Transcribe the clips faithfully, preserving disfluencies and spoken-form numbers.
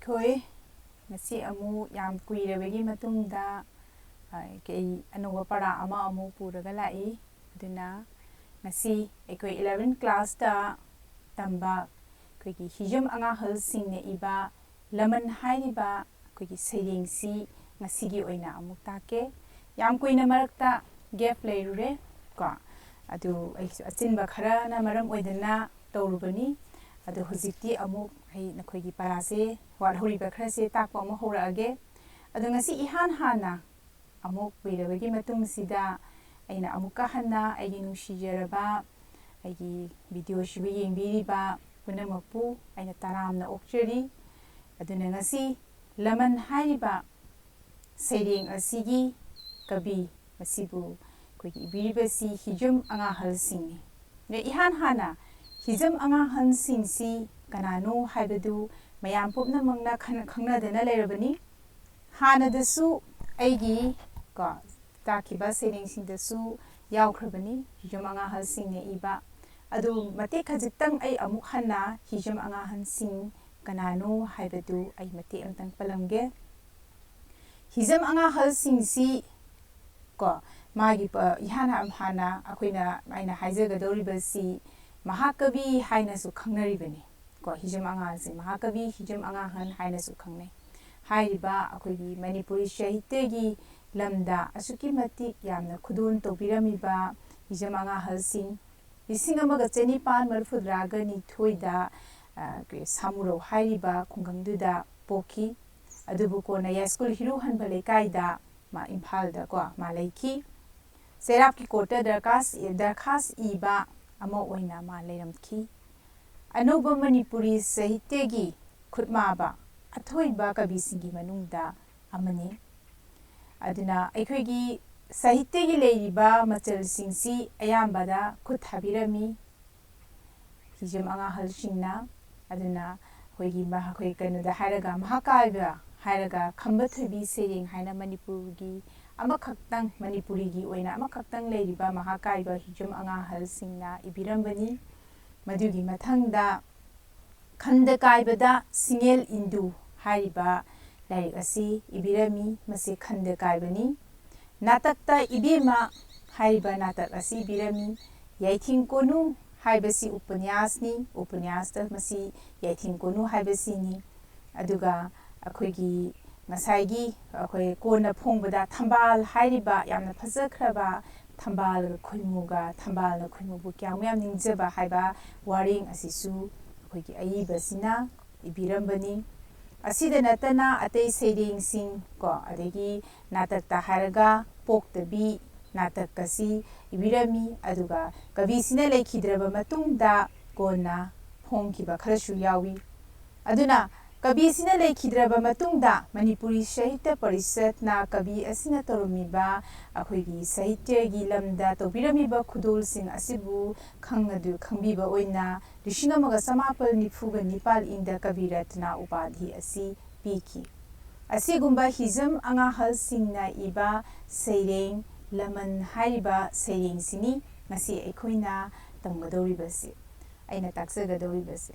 ꯑꯩꯈꯣꯏ ꯉꯁꯤ ꯑꯃꯨꯛ ꯌꯥꯝ ꯀꯨꯏꯔꯕꯒꯤ ꯃꯇꯨꯡꯗ, ꯑ, ꯀꯩ ꯑꯅꯧꯕ ꯄꯔꯥ ꯑꯃ ꯑꯃꯨꯛ ꯄꯨꯔꯒ ꯂꯥꯛꯏ꯫ ꯑꯗꯨꯅ ꯉꯁꯤ ꯑꯩꯈꯣꯏ eleven class ꯇ ꯇꯝꯕ ꯑꯩꯈꯣꯏꯒꯤ ꯍꯤꯖꯝ ꯑꯉꯥꯡꯍꯜꯁꯤꯡꯅ ꯏꯕ ꯂꯃꯟ ꯍꯥꯏꯔꯤꯕ ꯑꯩꯈꯣꯏꯒꯤ ꯁꯩꯔꯦꯡꯁꯤ ꯉꯁꯤꯒꯤ ꯑꯣꯏꯅ ꯑꯃꯨꯛ ꯇꯥꯛꯀꯦ꯫ ꯌꯥꯝ ꯀꯨꯏꯅ ꯃꯔꯛꯇ gap ꯂꯩꯔꯨꯔꯦ ꯀꯣ꯫ ꯑꯗꯨ ꯑꯩꯁꯨ ꯑꯆꯤꯟꯕ ꯈꯔꯅ ꯃꯔꯝ ꯑꯣꯏꯗꯅ ꯇꯧꯔꯨꯕꯅꯤ꯫ ꯑꯗꯨ ꯍꯧꯖꯤꯛꯇꯤ ꯑꯃꯨꯛ ꯑꯩ ꯅꯈꯣꯏꯒꯤ ꯄꯔꯥꯁꯦ ꯋꯥꯠꯍꯧꯔꯤꯕ ꯈꯔꯁꯦ ꯇꯥꯛꯄ ꯑꯃꯨꯛ ꯍꯧꯔꯛꯑꯒꯦ꯫ ꯑꯗꯣ ꯉꯁꯤ ꯏꯍꯥꯟ ꯍꯥꯟꯅ ꯑꯃꯨꯛ ꯀꯨꯏꯔꯕꯒꯤ ꯃꯇꯨꯡꯁꯤꯗ ꯑꯩꯅ ꯑꯃꯨꯛꯀ ꯍꯟꯅ ꯑꯩꯒꯤ ꯅꯨꯡꯁꯤꯖꯔꯕ ꯑꯩꯒꯤ video ꯁꯤꯕꯨ ꯌꯦꯡꯕꯤꯔꯤꯕ ꯄꯨꯝꯅꯃꯛꯄꯨ ꯑꯩꯅ ꯇꯔꯥꯝꯅ ꯑꯣꯛꯆꯔꯤ꯫ ꯑꯗꯨꯅ ꯉꯁꯤ ꯂꯃꯟ ꯍꯥꯏꯔꯤꯕ ꯁꯩꯔꯦꯡ ꯑꯁꯤꯒꯤ ꯀꯕꯤ, ꯃꯁꯤꯕꯨ ꯑꯩꯈꯣꯏꯒꯤ ꯏꯕꯤꯔꯤꯕꯁꯤ ꯍꯤꯖꯝ ꯑꯉꯥꯡꯍꯜꯁꯤꯡꯅꯤ꯫ ꯑꯗ ꯏꯍꯥꯟ ꯍꯥꯟꯅ ꯍꯤꯖꯝ ꯑꯉꯥꯡꯍꯜꯁꯤꯡꯁꯤ ꯀꯅꯥꯅꯣ ꯍꯥꯏꯕꯗꯨ ꯃꯌꯥꯝ ꯄꯨꯝꯅꯃꯛꯅ ꯈꯪ-, ꯈꯪꯅꯗꯅ ꯂꯩꯔꯕꯅꯤ꯫ ꯍꯥꯟꯅꯗꯁꯨ ꯑꯩꯒꯤ ꯀꯣ ꯇꯥꯛꯈꯤꯕ ꯁꯩꯔꯦꯡꯁꯤꯡꯗꯁꯨ ꯌꯥꯎꯈ꯭ꯔꯕꯅꯤ ꯍꯤꯖꯝ ꯑꯉꯥꯡꯍꯜꯁꯤꯡꯅ ꯏꯕ꯫ ꯑꯗꯨ ꯃꯇꯦꯛ ꯈꯖꯤꯛꯇꯪ ꯑꯩ ꯑꯃꯨꯛ ꯍꯟꯅ ꯍꯤꯖꯝ ꯑꯉꯥꯡꯍꯜꯁꯤꯡ ꯀꯅꯥꯅꯣ ꯍꯥꯏꯕꯗꯨ ꯑꯩ ꯃꯇꯦꯛ ꯑꯃꯇꯪ ꯄꯜꯂꯝꯒꯦ꯫ ꯍꯤꯖꯝ ꯑꯉꯥꯡꯍꯜꯁꯤꯡꯁꯤ ꯀꯣ ꯃꯥꯒꯤ ꯄ-, ꯏꯍꯥꯟ ꯍꯥꯟ-, ꯍꯥꯟꯅ ꯑꯩꯈꯣꯏꯅ, ꯑꯩꯅ ꯍꯥꯏꯖꯒꯗꯧꯔꯤꯕꯁꯤ ꯃꯍꯥꯀꯕꯤ ꯍꯥꯏꯅꯁꯨ ꯈꯪꯅꯔꯤꯕꯅꯤ꯫ ꯀꯣ ꯍꯤꯖꯝ ꯑꯉꯥꯡꯍꯜꯁꯤ ꯃꯍꯥꯀꯕꯤ ꯍꯤꯖꯝ ꯑꯉꯥꯡꯍꯜ ꯍꯥꯏꯅꯁꯨ ꯈꯪꯅꯩ꯫ ꯍꯥꯏꯔꯤꯕ ꯑꯩꯈꯣꯏꯒꯤ ꯃꯅꯤꯄꯨꯔꯤ ꯁꯥꯍꯤꯇ꯭ꯌꯒꯤ ꯂꯝꯗ ꯑꯁꯨꯛꯀꯤ ꯃꯇꯤꯛ ꯌꯥꯝꯅ ꯈꯨꯗꯣꯜ ꯇꯧꯕꯤꯔꯝꯃꯤꯕ ꯍꯤꯖꯝ ꯑꯉꯥꯡꯍꯜꯁꯤꯡ ꯂꯤꯁꯤꯡ ꯑꯃꯒ ꯆꯅꯤꯄꯥꯟ ꯃꯔꯤꯐꯨꯇꯔꯥꯒ ꯅꯤꯊꯣꯏꯗ, ꯑ, ꯑꯩꯈꯣꯏ ꯁꯥꯃꯨꯔꯧ ꯍꯥꯏꯔꯤꯕ ꯈꯨꯡꯒꯪꯗꯨꯗ ꯄꯣꯛꯈꯤ꯫ ꯑꯗꯨꯕꯨ ꯀꯣꯟꯅ ꯌꯥꯏꯁ꯭ꯀꯨꯜ ꯍꯤꯔꯨ ꯍꯟꯕ ꯂꯩꯀꯥꯏꯗ ꯃꯥ ꯏꯝꯐꯥꯜꯗ ꯀꯣ ꯃꯥ ꯂꯩꯈꯤ꯫ ꯆꯩꯔꯥꯛꯀꯤ ꯀꯣꯔꯠꯇ ꯗꯔꯈꯥꯁ, ꯗꯔꯈꯥꯁ ꯏꯕ ꯑꯃ ꯑꯣꯏꯅ ꯃꯥ ꯂꯩꯔꯝꯈꯤ꯫ ꯑꯅꯧꯕ ꯃꯅꯤꯄꯨꯔꯤ ꯁꯥꯍꯤꯇ꯭ꯌꯒꯤ ꯈꯨꯠꯃꯥꯕ ꯑꯊꯣꯏꯕ ꯀꯕꯤꯁꯤꯡꯒꯤ ꯃꯅꯨꯡꯗ ꯑꯃꯅꯤ꯫ ꯑꯗꯨꯅ ꯑꯩꯈꯣꯏꯒꯤ ꯁꯥꯍꯤꯇ꯭ꯌꯒꯤ ꯂꯩꯔꯤꯕ ꯃꯆꯜꯁꯤꯡꯁꯤ ꯑꯌꯥꯝꯕꯗ ꯈꯨꯠ ꯊꯥꯕꯤꯔꯝꯃꯤ ꯍꯤꯖꯝ ꯑꯉꯥꯡꯍꯜꯁꯤꯡꯅ꯫ ꯑꯗꯨꯅ ꯑꯩꯈꯣꯏꯒꯤ ꯃꯍꯥ-, ꯑꯩꯈꯣꯏ ꯀꯩꯅꯣꯗ ꯍꯥꯏꯔꯒ ꯃꯍꯥꯀꯥꯕ꯭ꯌ ꯍꯥꯏꯔꯒ ꯈꯝꯕ ꯊꯣꯏꯕꯤ ꯁꯩꯔꯦꯡ ꯍꯥꯏꯅ ꯃꯅꯤꯄꯨꯔꯒꯤ ꯑꯃꯈꯛꯇꯪ, ꯃꯅꯤꯄꯨꯔꯤꯒꯤ ꯑꯣꯏꯅ ꯑꯃꯈꯛꯇꯪ ꯂꯩꯔꯤꯕ ꯃꯍꯥꯀꯥꯕ꯭ꯌ ꯍꯤꯖꯝ ꯑꯉꯥꯡꯍꯜꯁꯤꯡꯅ ꯏꯕꯤꯔꯝꯕꯅꯤ꯫ ꯃꯗꯨꯒꯤ ꯃꯊꯪꯗ ꯈꯟꯗ ꯀꯥꯏꯕꯗ ꯁꯤꯡꯉꯦꯜ ꯏꯟꯗꯨ ꯍꯥꯏꯔꯤꯕ ꯂꯥꯏꯔꯤꯛ ꯑꯁꯤ ꯏꯕꯤꯔꯝꯃꯤ꯫ ꯃꯁꯤ ꯈꯟꯗ ꯀꯥꯏꯕꯅꯤ꯫ ꯅꯥꯇꯛꯇ ꯏꯕꯦꯝꯃ ꯍꯥꯏꯔꯤꯕ ꯅꯥꯇꯛ ꯑꯁꯤ ꯏꯕꯤꯔꯝꯃꯤ꯫ ꯌꯥꯏꯊꯤꯡ ꯀꯣꯅꯨ ꯍꯥꯏꯕꯁꯤ ꯎꯄꯅ꯭ꯌꯥꯁꯅꯤ꯫ ꯎꯄꯅ꯭ꯌꯥꯁꯇ ꯃꯁꯤ ꯌꯥꯏꯊꯤꯡ ꯀꯣꯅꯨ ꯍꯥꯏꯕꯁꯤꯅꯤ꯫ ꯑꯗꯨꯒ ꯑꯩꯈꯣꯏꯒꯤ ꯉꯁꯥꯏꯒꯤ ꯑꯩꯈꯣꯏ ꯀꯣꯟꯅ ꯐꯣꯡꯕꯗ ꯊꯝꯕꯥꯜ ꯍꯥꯏꯔꯤꯕ ꯌꯥꯝꯅ ꯐꯖꯈ꯭ꯔꯕ ꯊꯝꯕꯥꯜꯒ ꯈꯣꯏꯃꯨꯒ, ꯊꯝꯕꯥꯜꯅ ꯈꯣꯏꯃꯨꯕꯨ ꯀꯌꯥꯃꯨꯛ ꯌꯥꯝ ꯅꯤꯡꯖꯕ ꯍꯥꯏꯕ ꯋꯥꯔꯦꯡ ꯑꯁꯤꯁꯨ ꯑꯩꯈꯣꯏꯒꯤ ꯑꯏꯕꯁꯤꯅ ꯏꯕꯤꯔꯝꯕꯅꯤ꯫ ꯑꯁꯤꯗ ꯅꯠꯇꯅ ꯑꯇꯩ ꯁꯩꯔꯦꯡꯁꯤꯡ ꯀꯣ, ꯑꯗꯒꯤ ꯅꯥꯇꯛꯇ ꯍꯥꯏꯔꯒ ꯄꯣꯛꯇꯕꯤ ꯅꯥꯇꯛ ꯑꯁꯤ ꯏꯕꯤꯔꯝꯃꯤ꯫ ꯑꯗꯨꯒ ꯀꯕꯤꯁꯤꯅ ꯂꯩꯈꯤꯗ꯭ꯔꯕ ꯃꯇꯨꯡꯗ ꯀꯣꯟꯅ ꯐꯣꯡꯈꯤꯕ ꯈꯔꯁꯨ ꯌꯥꯎꯏ꯫ ꯑꯗꯨꯅ ꯀꯕꯤꯁꯤꯅ ꯂꯩꯈꯤꯗ꯭ꯔꯕ ꯃꯇꯨꯡꯗ ꯃꯅꯤꯄꯨꯔꯤ ꯁꯥꯍꯤꯇ꯭ꯌ ꯄꯔꯤꯁꯠꯅ ꯀꯕꯤ ꯑꯁꯤꯅ ꯇꯧꯔꯝꯃꯤꯕ ꯑꯩꯈꯣꯏꯒꯤ ꯁꯥꯍꯤꯇ꯭ꯌꯒꯤ ꯂꯝꯗ ꯇꯧꯕꯤꯔꯝꯃꯤꯕ ꯈꯨꯗꯣꯜꯁꯤꯡ ꯑꯁꯤꯕꯨ ꯈꯪꯉꯗꯨ-, ꯈꯪꯕꯤꯕ ꯑꯣꯏꯅ ꯂꯤꯁꯤꯡ ꯑꯃꯒ ꯆꯃꯥꯄꯜ ꯅꯤꯐꯨꯒ ꯅꯤꯄꯥꯜ ꯏꯪꯗ ꯀꯕꯤ ꯔꯠꯅ ꯎꯄꯥꯙꯤ ꯑꯁꯤ ꯄꯤꯈꯤ꯫ ꯑꯁꯤꯒꯨꯝꯕ ꯍꯤꯖꯝ ꯑꯉꯥꯍꯜꯁꯤꯡꯅ ꯏꯕ ꯁꯩꯔꯦꯡ ꯂꯃꯟ ꯍꯥꯏꯔꯤꯕ ꯁꯩꯔꯦꯡꯁꯤꯅꯤ ꯉꯁꯤ ꯑꯩꯈꯣꯏꯅ ꯇꯝꯒꯗꯧꯔꯤꯕꯁꯤ, ꯑꯩꯅ ꯇꯥꯛꯆꯒꯗꯧꯔꯤꯕꯁꯤ꯫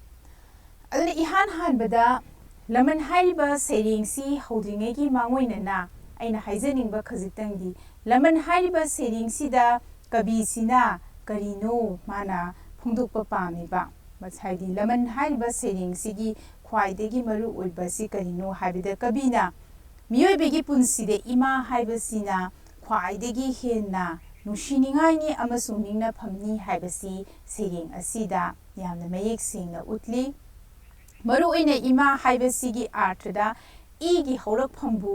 ꯑꯗꯨꯅ ꯏꯍꯥꯟ ꯍꯥꯟꯕꯗ ꯂꯃꯟ ꯍꯥꯏꯔꯤꯕ ꯁꯩꯔꯦꯡꯁꯤ ꯍꯧꯗ꯭ꯔꯤꯉꯩꯒꯤ ꯃꯥꯡꯑꯣꯏꯅꯅ ꯑꯩꯅ ꯍꯥꯏꯖꯅꯤꯡꯕ ꯈꯖꯤꯛꯇꯪꯗꯤ, ꯂꯃꯟ ꯍꯥꯏꯔꯤꯕ ꯁꯩꯔꯦꯡꯁꯤꯗ ꯀꯕꯤꯁꯤꯅ ꯀꯔꯤꯅꯣ ꯃꯥꯅ ꯐꯣꯡꯗꯣꯛꯄ ꯄꯥꯝꯃꯤꯕ? ꯃꯁ-, ꯍꯥꯏꯗꯤ ꯂꯃꯟ ꯍꯥꯏꯔꯤꯕ ꯁꯩꯔꯦꯡꯁꯤꯒꯤ ꯈ꯭ꯋꯥꯏꯗꯒꯤ ꯃꯔꯨ ꯑꯣꯏꯕꯁꯤ ꯀꯔꯤꯅꯣ ꯍꯥꯏꯕꯗ, ꯀꯕꯤꯅ ꯃꯤꯑꯣꯏꯕꯒꯤ ꯄꯨꯟꯁꯤꯗ ꯏꯃꯥ ꯍꯥꯏꯕꯁꯤꯅ ꯈ꯭ꯋꯥꯏꯗꯒꯤ ꯍꯦꯟꯅ ꯅꯨꯡꯁꯤꯅꯤꯡꯉꯥꯏꯅꯤ ꯑꯃꯁꯨꯡ ꯅꯤꯡꯅꯐꯝꯅꯤ ꯍꯥꯏꯕꯁꯤ ꯁꯩꯔꯦꯡ ꯑꯁꯤꯗ ꯌꯥꯝꯅ ꯃꯌꯦꯛ ꯁꯦꯡꯅ ꯎꯠꯂꯤ꯫ ꯃꯔꯨꯑꯣꯏꯅ ꯏꯃꯥ ꯍꯥꯏꯕꯁꯤꯒꯤ ꯑꯥꯔꯊꯗ ꯏꯒꯤ ꯍꯧꯔꯛꯐꯝꯕꯨ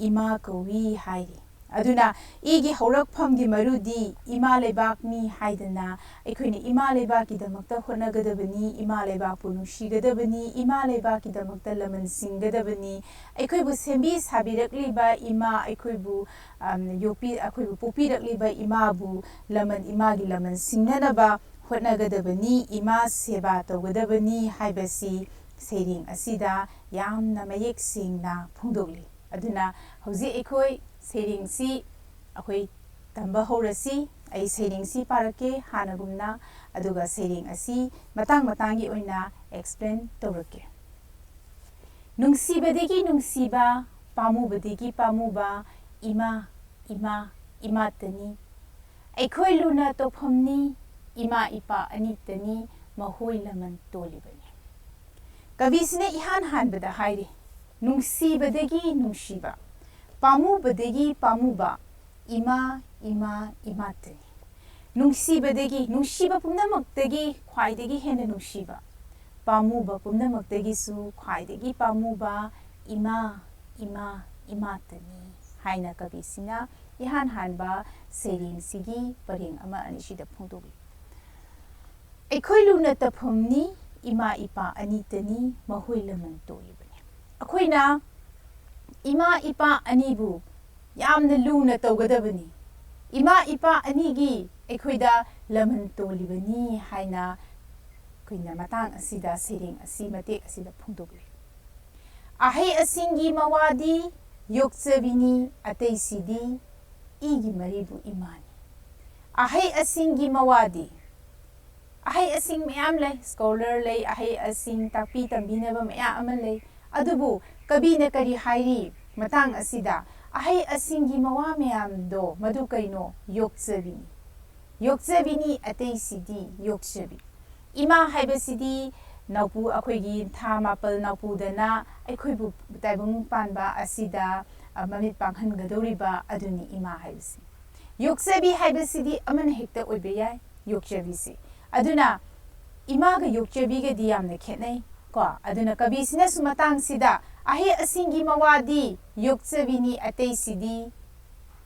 ꯏꯃꯥ ꯀꯧꯏ ꯍꯥꯏꯔꯤ꯫ ꯑꯗꯨꯅ ꯏꯒꯤ ꯍꯧꯔꯛꯐꯝꯒꯤ ꯃꯔꯨꯗꯤ ꯏꯃꯥ ꯂꯩꯕꯥꯛꯅꯤ ꯍꯥꯏꯗꯅ ꯑꯩꯈꯣꯏꯅ ꯏꯃꯥ ꯂꯩꯕꯥꯛꯀꯤꯗꯃꯛꯇ ꯍꯣꯠꯅꯒꯗꯕꯅꯤ, ꯏꯃꯥ ꯂꯩꯕꯥꯛꯄꯨ ꯅꯨꯡꯁꯤꯒꯗꯕꯅꯤ, ꯏꯃꯥ ꯂꯩꯕꯥꯛꯀꯤꯗꯃꯛꯇ ꯂꯃꯟ ꯁꯤꯡꯒꯗꯕꯅꯤ꯫ ꯑꯩꯈꯣꯏꯕꯨ ꯁꯦꯝꯕꯤ ꯁꯥꯕꯤꯔꯛꯂꯤꯕ ꯏꯃꯥ, ꯑꯩꯈꯣꯏꯕꯨ, ꯑꯝ, ꯌꯣꯛꯄꯤ-, ꯑꯩꯈꯣꯏꯕꯨ ꯄꯣꯛꯄꯤꯔꯛꯂꯤꯕ ꯏꯃꯥꯕꯨ ꯂꯃꯟ, ꯏꯃꯥꯒꯤ ꯂꯃꯟ ꯁꯤꯡꯅꯅꯕ ꯍꯣꯠꯅꯒꯗꯕꯅꯤ, ꯏꯃꯥ ꯁꯦꯕꯥ ꯇꯧꯒꯗꯕꯅꯤ ꯍꯥꯏꯕꯁꯤ ꯁꯩꯔꯦꯡ ꯑꯁꯤꯗ ꯌꯥꯝꯅ ꯃꯌꯦꯛ ꯁꯦꯡꯅ ꯐꯣꯡꯗꯣꯛꯂꯤ꯫ ꯑꯗꯨꯅ ꯍꯧꯖꯤꯛ ꯑꯩꯈꯣꯏ ꯁꯩꯔꯦꯡꯁꯤ ꯑꯩꯈꯣꯏ ꯇꯝꯕ ꯍꯧꯔꯁꯤ꯫ ꯑꯩ ꯁꯩꯔꯦꯡꯁꯤ ꯄꯥꯔꯛꯀꯦ ꯍꯥꯟꯅꯒꯨꯝꯅ, ꯑꯗꯨꯒ ꯁꯩꯔꯦꯡ ꯑꯁꯤ ꯃꯇꯥꯡ ꯃꯇꯥꯡꯒꯤ ꯑꯣꯏꯅ explain ꯇꯧꯔꯛꯀꯦ꯫ ꯅꯨꯡꯁꯤꯕꯗꯒꯤ ꯅꯨꯡꯁꯤꯕ, ꯄꯥꯝꯃꯨꯕꯗꯒꯤ ꯄꯥꯝꯃꯨꯕ, ꯏꯃꯥ, ꯏꯃꯥ, ꯏꯃꯥꯇꯅꯤ꯫ ꯑꯩꯈꯣꯏ ꯂꯨꯅ ꯇꯧꯐꯝꯅꯤ, ꯏꯃꯥ ꯏꯄꯥ ꯑꯅꯤꯇꯅꯤ, ꯃꯈꯣꯏ ꯂꯃꯟ ꯇꯣꯜꯂꯤꯕꯅꯤ꯫ ꯀꯕꯤꯁꯤꯅ ꯏꯍꯥꯟ ꯍꯥꯟꯕꯗ ꯍꯥꯏꯔꯤ, ꯅꯨꯡꯁꯤꯕꯗꯒꯤ ꯅꯨꯡꯁꯤꯕ, ꯄꯥꯝꯃꯨꯕꯗꯒꯤ ꯄꯥꯝꯃꯨꯕ, ꯏꯃꯥ, ꯏꯃꯥ, ꯏꯃꯥꯇꯅꯤ꯫ ꯅꯨꯡꯁꯤꯕꯗꯒꯤ, ꯅꯨꯡꯁꯤꯕ ꯄꯨꯝꯅꯃꯛꯇꯒꯤ ꯈ꯭ꯋꯥꯏꯗꯒꯤ ꯍꯦꯟꯅ ꯅꯨꯡꯁꯤꯕ, ꯄꯥꯝꯃꯨꯕ ꯄꯨꯝꯅꯃꯛꯇꯒꯤꯁꯨ ꯈ꯭ꯋꯥꯏꯗꯒꯤ ꯄꯥꯝꯃꯨꯕ, ꯏꯃꯥ, ꯏꯃꯥ, ꯏꯃꯥꯇꯅꯤ ꯍꯥꯏꯅ ꯀꯕꯤꯁꯤꯅ ꯏꯍꯥꯟ ꯍꯥꯟꯕ ꯁꯩꯔꯦꯡꯁꯤꯒꯤ ꯄꯔꯦꯡ ꯑꯃ ꯑꯅꯤꯁꯤꯗ ꯐꯣꯡꯗꯣꯛꯂꯤ꯫ ꯑꯩꯈꯣꯏ ꯂꯨꯅ ꯇꯧꯐꯝꯅꯤ, ꯏꯃꯥ ꯏꯄꯥ ꯑꯅꯤꯇꯅꯤ, ꯃꯈꯣꯏ ꯂꯃꯟ ꯇꯣꯜꯂꯤꯕꯅꯤ꯫ ꯑꯩꯈꯣꯏꯅ ꯏꯃꯥ ꯏꯄꯥ ꯑꯅꯤꯕꯨ ꯌꯥꯝꯅ ꯂꯨꯅ ꯇꯧꯒꯗꯕꯅꯤ꯫ ꯏꯃꯥ ꯏꯄꯥ ꯑꯅꯤꯒꯤ ꯑꯩꯈꯣꯏꯗ ꯂꯃꯟ ꯇꯣꯜꯂꯤꯕꯅꯤ ꯍꯥꯏꯅ ꯑꯩꯈꯣꯏꯅ ꯃꯇꯥꯡ ꯑꯁꯤꯗ, ꯁꯩꯔꯦꯡ ꯑꯁꯤ, ꯃꯇꯦꯛ ꯑꯁꯤꯗ ꯐꯣꯡꯗꯣꯛꯂꯤ꯫ ꯑꯍꯩ ꯑꯁꯤꯡꯒꯤ ꯃꯋꯥꯗꯤ ꯌꯣꯛꯆꯕꯤꯅꯤ, ꯑꯇꯩꯁꯤꯗꯤ ꯏꯒꯤ ꯃꯔꯤꯕꯨ ꯏꯃꯥꯅꯤ꯫ ꯑꯍꯩ ꯑꯁꯤꯡꯒꯤ ꯃꯋꯥꯗꯤ, ꯑꯍꯩ ꯑꯁꯤꯡ ꯃꯌꯥꯝ ꯂꯩ, ꯁ꯭ꯀꯣꯂꯔ ꯂꯩ, ꯑꯍꯩ ꯑꯁꯤꯡ ꯇꯥꯛꯄꯤ ꯇꯝꯕꯤꯅꯕ ꯃꯌꯥꯝ ꯑꯃ ꯂꯩ꯫ ꯑꯗꯨꯕꯨ ꯀꯕꯤꯅ ꯀꯔꯤ ꯍꯥꯏꯔꯤ ꯃꯇꯥꯡ ꯑꯁꯤꯗ? ꯑꯍꯩ ꯑꯁꯤꯡꯒꯤ ꯃꯋꯥ ꯃꯌꯥꯝꯗꯣ ꯃꯗꯨ ꯀꯩꯅꯣ? ꯌꯣꯛꯆꯕꯤꯅꯤ꯫ ꯌꯣꯛꯆꯕꯤꯅꯤ, ꯑꯇꯩꯁꯤꯗꯤ ꯌꯣꯛꯆꯕꯤ꯫ ꯏꯃꯥ ꯍꯥꯏꯕꯁꯤꯗꯤ ꯅꯥꯎꯄꯨ, ꯑꯩꯈꯣꯏꯒꯤ ꯊꯥ ꯃꯥꯄꯜ ꯅꯥꯎꯄꯨꯗꯅ ꯑꯩꯈꯣꯏꯕꯨ ꯇꯥꯏꯕꯪ ꯄꯥꯟꯕ ꯑꯁꯤꯗ, ꯑ, ꯃꯃꯤꯠ ꯄꯥꯡꯍꯟꯒꯗꯧꯔꯤꯕ ꯑꯗꯨꯅꯤ ꯏꯃꯥ ꯍꯥꯏꯕꯁꯤ꯫ ꯌꯣꯛꯆꯕꯤ ꯍꯥꯏꯕꯁꯤꯗꯤ ꯑꯃꯅ ꯍꯦꯛꯇ ꯑꯣꯏꯕ ꯌꯥꯏ, ꯌꯣꯛꯆꯕꯤꯁꯤ꯫ ꯑꯗꯨꯅ ꯏꯃꯥꯒ ꯌꯣꯛꯆꯕꯤꯒꯗꯤ ꯌꯥꯝꯅ ꯈꯦꯠꯅꯩ ꯀꯣ꯫ ꯑꯗꯨꯅ ꯀꯕꯤꯁꯤꯅꯁꯨ ꯃꯇꯥꯡꯁꯤꯗ ꯑꯍꯩ ꯑꯁꯤꯡꯒꯤ ꯃꯋꯥꯗꯤ ꯌꯣꯛꯆꯕꯤꯅꯤ, ꯑꯇꯩꯁꯤꯗꯤ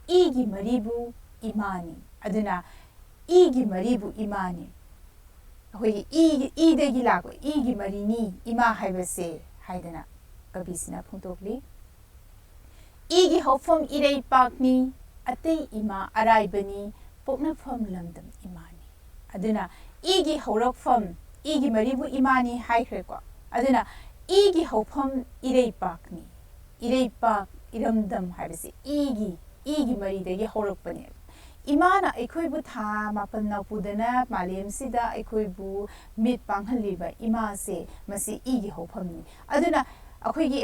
ꯏꯒꯤ ꯃꯔꯤꯕꯨ ꯏꯃꯥꯅꯤ꯫ ꯑꯗꯨꯅ ꯏꯒꯤ ꯃꯔꯤꯕꯨ ꯏꯃꯥꯅꯤ꯫ ꯑꯩꯈꯣꯏꯒꯤ ꯏ, ꯏꯗꯒꯤ ꯂꯥꯛꯄ ꯏꯒꯤ ꯃꯔꯤꯅꯤ ꯏꯃꯥ ꯍꯥꯏꯕꯁꯦ ꯍꯥꯏꯗꯅ ꯀꯕꯤꯁꯤꯅ ꯐꯣꯡꯗꯣꯛꯂꯤ꯫ ꯏꯒꯤ ꯍꯧꯐꯝ ꯏꯔꯩꯄꯥꯛꯅꯤ, ꯑꯇꯩ ꯏꯃꯥ ꯑꯔꯥꯏꯕꯅꯤ, ꯄꯣꯛꯅꯐꯝ ꯂꯝꯗꯝ ꯏꯃꯥꯅꯤ꯫ ꯑꯗꯨꯅ ꯏꯒꯤ ꯍꯧꯔꯛꯐꯝ, ꯏꯒꯤ ꯃꯔꯤꯕꯨ ꯏꯃꯥꯅꯤ ꯍꯥꯏꯈ꯭ꯔꯦꯀꯣ꯫ ꯑꯗꯨꯅ ꯏꯒꯤ ꯍꯧꯐꯝ ꯏꯔꯩꯄꯥꯛꯅꯤ꯫ ꯏꯔꯩꯄꯥꯛ, ꯏꯔꯝꯗꯝ ꯍꯥꯏꯕꯁꯤ ꯏꯒꯤ, ꯏꯒꯤ ꯃꯔꯤꯗꯒꯤ ꯍꯧꯔꯛꯄꯅꯦꯕ꯫ ꯏꯃꯥꯅ ꯑꯩꯈꯣꯏꯕꯨ ꯊꯥ ꯃꯥꯄꯜ ꯅꯥꯎꯄꯨꯗꯅ ꯃꯥꯂꯦꯝꯁꯤꯗ ꯑꯩꯈꯣꯏꯕꯨ ꯃꯤꯠ ꯄꯥꯡꯍꯜꯂꯤꯕ ꯏꯃꯥꯁꯦ, ꯃꯁꯤ ꯏꯒꯤ ꯍꯧꯐꯝꯅꯤ꯫ ꯑꯗꯨꯅ ꯑꯩꯈꯣꯏꯒꯤ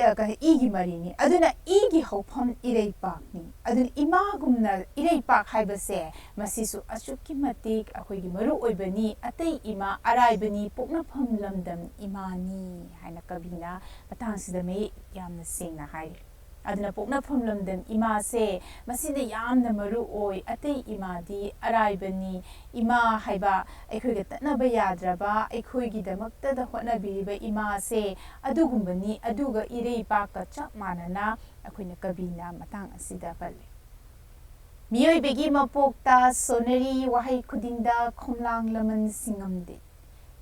ꯏꯒꯤ ꯃꯔꯤꯅꯤ꯫ ꯑꯗꯨꯅ ꯏꯒꯤ ꯍꯧꯐꯝ ꯏꯔꯩꯄꯥꯛꯅꯤ꯫ ꯑꯗꯨꯅ ꯏꯃꯥꯒꯨꯝꯅ ꯏꯔꯩꯄꯥꯛ ꯍꯥꯏꯕꯁꯦ ꯃꯁꯤꯁꯨ ꯑꯁꯨꯛꯀꯤ ꯃꯇꯤꯛ ꯑꯩꯈꯣꯏꯒꯤ ꯃꯔꯨ ꯑꯣꯏꯕꯅꯤ꯫ ꯑꯇꯩ ꯏꯃꯥ ꯑꯔꯥꯏꯕꯅꯤ, ꯄꯣꯛꯅꯐꯝ ꯂꯝꯗꯝ ꯏꯃꯥꯅꯤ ꯍꯥꯏꯅ ꯀꯕꯤꯅ ꯃꯇꯥꯡꯁꯤꯗ ꯃꯌꯦꯛ ꯌꯥꯝꯅ ꯁꯦꯡꯅ ꯍꯥꯏꯔꯤ꯫ ꯑꯗꯨꯅ ꯄꯣꯛꯅꯐꯝ ꯂꯝꯗꯝ ꯏꯃꯥꯁꯦ ꯃꯁꯤꯅ ꯌꯥꯝꯅ ꯃꯔꯨ ꯑꯣꯏ꯫ ꯑꯇꯩ ꯏꯃꯥꯗꯤ ꯑꯔꯥꯏꯕꯅꯤ꯫ ꯏꯃꯥ ꯍꯥꯏꯕ ꯑꯩꯈꯣꯏꯒ ꯇꯠꯅꯕ ꯌꯥꯗ꯭ꯔꯕ, ꯑꯩꯈꯣꯏꯒꯤꯗꯃꯛꯇꯗ ꯍꯣꯠꯅꯕꯤꯔꯤꯕ ꯏꯃꯥꯁꯦ ꯑꯗꯨꯒꯨꯝꯕꯅꯤ꯫ ꯑꯗꯨꯒ ꯏꯔꯩꯄꯥꯛꯀ ꯆꯞ ꯃꯥꯟꯅꯅ ꯑꯩꯈꯣꯏꯅ ꯀꯕꯤꯅ ꯃꯇꯥꯡ ꯑꯁꯤꯗ ꯄꯜꯂꯤ꯫ ꯃꯤꯑꯣꯏꯕꯒꯤ ꯃꯄꯣꯛꯇ ꯁꯣꯟꯅꯔꯤ ꯋꯥꯍꯩ ꯈꯨꯗꯤꯡꯗ ꯈꯣꯝꯂꯥꯡ ꯂꯃꯟ ꯁꯤꯡꯉꯝꯗꯦ꯫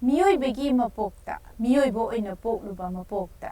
ꯃꯤꯑꯣꯏꯕꯒꯤ ꯃꯄꯣꯛꯇ, ꯃꯤꯑꯣꯏꯕ ꯑꯣꯏꯅ ꯄꯣꯛꯂꯨꯕ ꯃꯄꯣꯛꯇ,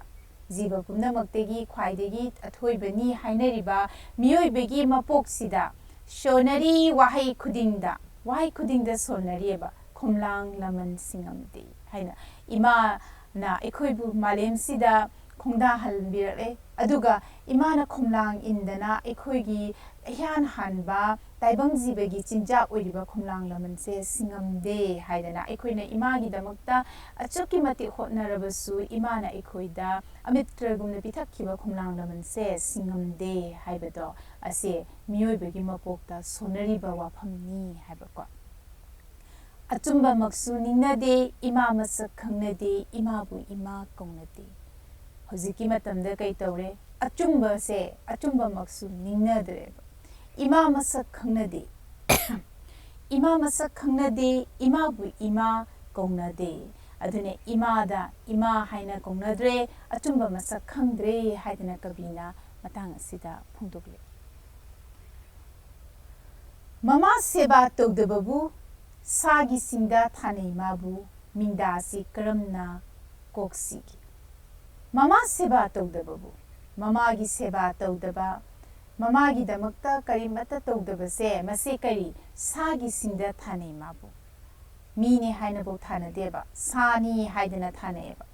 ꯖꯤꯕ ꯄꯨꯝꯅꯃꯛꯇꯒꯤ ꯈ꯭ꯋꯥꯏꯗꯒꯤ ꯑꯊꯣꯏꯕꯅꯤ ꯍꯥꯏꯅꯔꯤꯕ ꯃꯤꯑꯣꯏꯕꯒꯤ ꯃꯄꯣꯛꯁꯤꯗ ꯁꯣꯟꯅꯔꯤ ꯋꯥꯍꯩ ꯈꯨꯗꯤꯡꯗ, ꯋꯥꯍꯩ ꯈꯨꯗꯤꯡꯗ ꯁꯣꯟꯅꯔꯤꯑꯕ, ꯈꯣꯝꯂꯥꯡ ꯂꯃꯟ ꯁꯤꯡꯉꯝꯗꯦ ꯍꯥꯏꯅ ꯏꯃꯥꯅ ꯑꯩꯈꯣꯏꯕꯨ ꯃꯥꯂꯦꯝꯁꯤꯗ ꯈꯣꯡꯗꯥꯍꯟꯕꯤꯔꯛꯂꯦ꯫ ꯑꯗꯨꯒ ꯏꯃꯥꯅ ꯈꯣꯝꯂꯥꯡ ꯏꯟꯗꯅ ꯑꯩꯈꯣꯏꯒꯤ ꯏꯍꯥꯟ ꯍꯥꯟꯕ ꯇꯥꯏꯕꯪ ꯖꯤꯕꯒꯤ ꯆꯤꯟꯖꯥꯛ ꯑꯣꯏꯔꯤꯕ ꯈꯣꯝꯂꯥꯡ ꯂꯃꯟꯁꯦ ꯁꯤꯡꯉꯝꯗꯦ ꯍꯥꯏꯗꯅ ꯑꯩꯈꯣꯏꯅ ꯏꯃꯥꯒꯤꯗꯃꯛꯇ ꯑꯁꯨꯛꯀꯤ ꯃꯇꯤꯛ ꯍꯣꯠꯅꯔꯕꯁꯨ ꯏꯃꯥꯅ ꯑꯩꯈꯣꯏꯗ ꯑꯃꯤꯇ꯭ꯔꯒꯨꯝꯅ ꯄꯤꯊꯛꯈꯤꯕ ꯈꯣꯝꯂꯥꯡ ꯂꯃꯟꯁꯦ ꯁꯤꯡꯉꯝꯗꯦ ꯍꯥꯏꯕꯗꯣ ꯑꯁꯦ ꯃꯤꯑꯣꯏꯕꯒꯤ ꯃꯄꯣꯛꯇ ꯁꯣꯟꯅꯔꯤꯕ ꯋꯥꯐꯝꯅꯤ ꯍꯥꯏꯕꯀꯣ꯫ ꯑꯆꯨꯝꯕꯃꯛꯁꯨ ꯅꯤꯡꯅꯗꯦ, ꯏꯃꯥ ꯃꯁꯛ ꯈꯪꯅꯗꯦ, ꯏꯃꯥꯕꯨ ꯏꯃꯥ ꯀꯧꯅꯗꯦ꯫ ꯍꯧꯖꯤꯛꯀꯤ ꯃꯇꯝꯗ ꯀꯩ ꯇꯧꯔꯦ? ꯑꯆꯨꯝꯕꯁꯦ, ꯑꯆꯨꯝꯕꯃꯛꯁꯨ ꯅꯤꯡꯅꯗ꯭ꯔꯦꯕ꯫ ꯏꯃꯥ ꯃꯁꯛ ꯈꯪꯅꯗꯦ꯫ ꯏꯃꯥ ꯃꯁꯛ ꯈꯪꯅꯗꯦ, ꯏꯃꯥꯕꯨ ꯏꯃꯥ ꯀꯧꯅꯗꯦ꯫ ꯑꯗꯨꯅ ꯏꯃꯥꯗ ꯏꯃꯥ ꯍꯥꯏꯅ ꯀꯧꯅꯗ꯭ꯔꯦ, ꯑꯆꯨꯝꯕ ꯃꯁꯛ ꯈꯪꯗ꯭ꯔꯦ ꯍꯥꯏꯗꯅ ꯀꯕꯤꯅ ꯃꯇꯥꯡ ꯑꯁꯤꯗ ꯐꯣꯡꯗꯣꯛꯂꯤ꯫ ꯃꯃꯥ ꯁꯦꯕꯥ ꯇꯧꯗꯕꯕꯨ ꯁꯥꯒꯤ ꯁꯤꯡꯗ ꯊꯥꯅꯩ ꯃꯥꯕꯨ, ꯃꯤꯡꯗꯥ ꯑꯁꯤ ꯀꯔꯝꯅ ꯀꯣꯛꯁꯤꯒꯦ? ꯃꯃꯥ ꯁꯦꯕꯥ ꯇꯧꯗꯕꯕꯨ, ꯃꯃꯥꯒꯤ ꯁꯦꯕꯥ ꯇꯧꯗꯕ, ꯃꯃꯥꯒꯤꯗꯃꯛꯇ ꯀꯔꯤꯃꯠꯇ ꯇꯧꯗꯕꯁꯦ, ꯃꯁꯤ ꯀꯔꯤ? ꯁꯥꯒꯤ ꯁꯤꯡꯗ ꯊꯥꯅꯩ ꯃꯥꯕꯨ꯫ ꯃꯤꯅꯤ ꯍꯥꯏꯅꯐꯥꯎ ꯊꯥꯅꯗꯦꯕ, ꯁꯥꯅꯤ ꯍꯥꯏꯗꯅ ꯊꯥꯅꯩꯌꯦꯕ꯫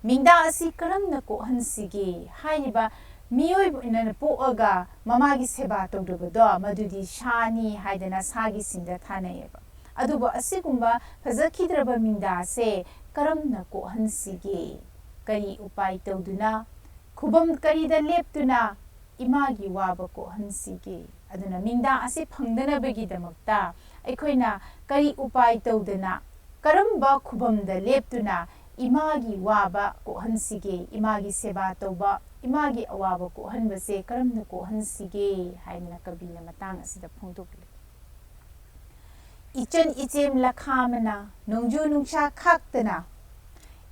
ꯃꯤꯡꯗꯥ ꯑꯁꯤ ꯀꯔꯝꯅ ꯀꯣꯛꯍꯟꯁꯤꯒꯦ? ꯍꯥꯏꯔꯤꯕ ꯃꯤꯑꯣꯏꯕꯅ ꯄꯣꯛꯑꯒ ꯃꯃꯥꯒꯤ ꯁꯦꯕꯥ ꯇꯧꯗꯕꯗꯣ, ꯃꯗꯨꯗꯤ ꯁꯥꯅꯤ ꯍꯥꯏꯗꯅ ꯁꯥꯒꯤ ꯁꯤꯡꯗ ꯊꯥꯅꯩꯌꯦꯕ꯫ ꯑꯗꯨꯕꯨ ꯑꯁꯤꯒꯨꯝꯕ ꯐꯖꯈꯤꯗ꯭ꯔꯕ ꯃꯤꯡꯗꯥꯁꯦ ꯀꯔꯝꯅ ꯀꯣꯛꯍꯟꯁꯤꯒꯦ? ꯀꯔꯤ ꯎꯄꯥꯏ ꯇꯧꯗꯨꯅ, ꯈꯨꯕꯝ ꯀꯔꯤꯗ ꯂꯦꯞꯇꯨꯅ ꯏꯃꯥꯒꯤ ꯋꯥꯕ ꯀꯣꯛꯍꯟꯁꯤꯒꯦ? ꯑꯗꯨꯅ ꯃꯤꯡꯗꯥꯡ ꯑꯁꯤ ꯐꯪꯗꯅꯕꯒꯤꯗꯃꯛꯇ ꯑꯩꯈꯣꯏꯅ ꯀꯔꯤ ꯎꯄꯥꯏ ꯇꯧꯗꯅ, ꯀꯔꯝꯕ ꯈꯨꯕꯝꯗ ꯂꯦꯞꯇꯨꯅ ꯏꯃꯥꯒꯤ ꯋꯥꯕ ꯀꯣꯛꯍꯟꯁꯤꯒꯦ? ꯏꯃꯥꯒꯤ ꯁꯦꯕꯥ ꯇꯧꯕ, ꯏꯃꯥꯒꯤ ꯑꯋꯥꯕ ꯀꯣꯛꯍꯟꯕꯁꯦ ꯀꯔꯝꯅ ꯀꯣꯛꯍꯟꯁꯤꯒꯦ ꯍꯥꯏꯗꯅ ꯀꯕꯤꯅ ꯃꯇꯥꯡ ꯑꯁꯤꯗ ꯐꯣꯡꯗꯣꯛꯂꯤ꯫ ꯏꯆꯟ ꯏꯆꯦꯝ ꯂꯈꯥ ꯑꯃꯅ ꯅꯣꯡꯖꯨ ꯅꯨꯡꯁꯥ ꯈꯥꯛꯇꯅ,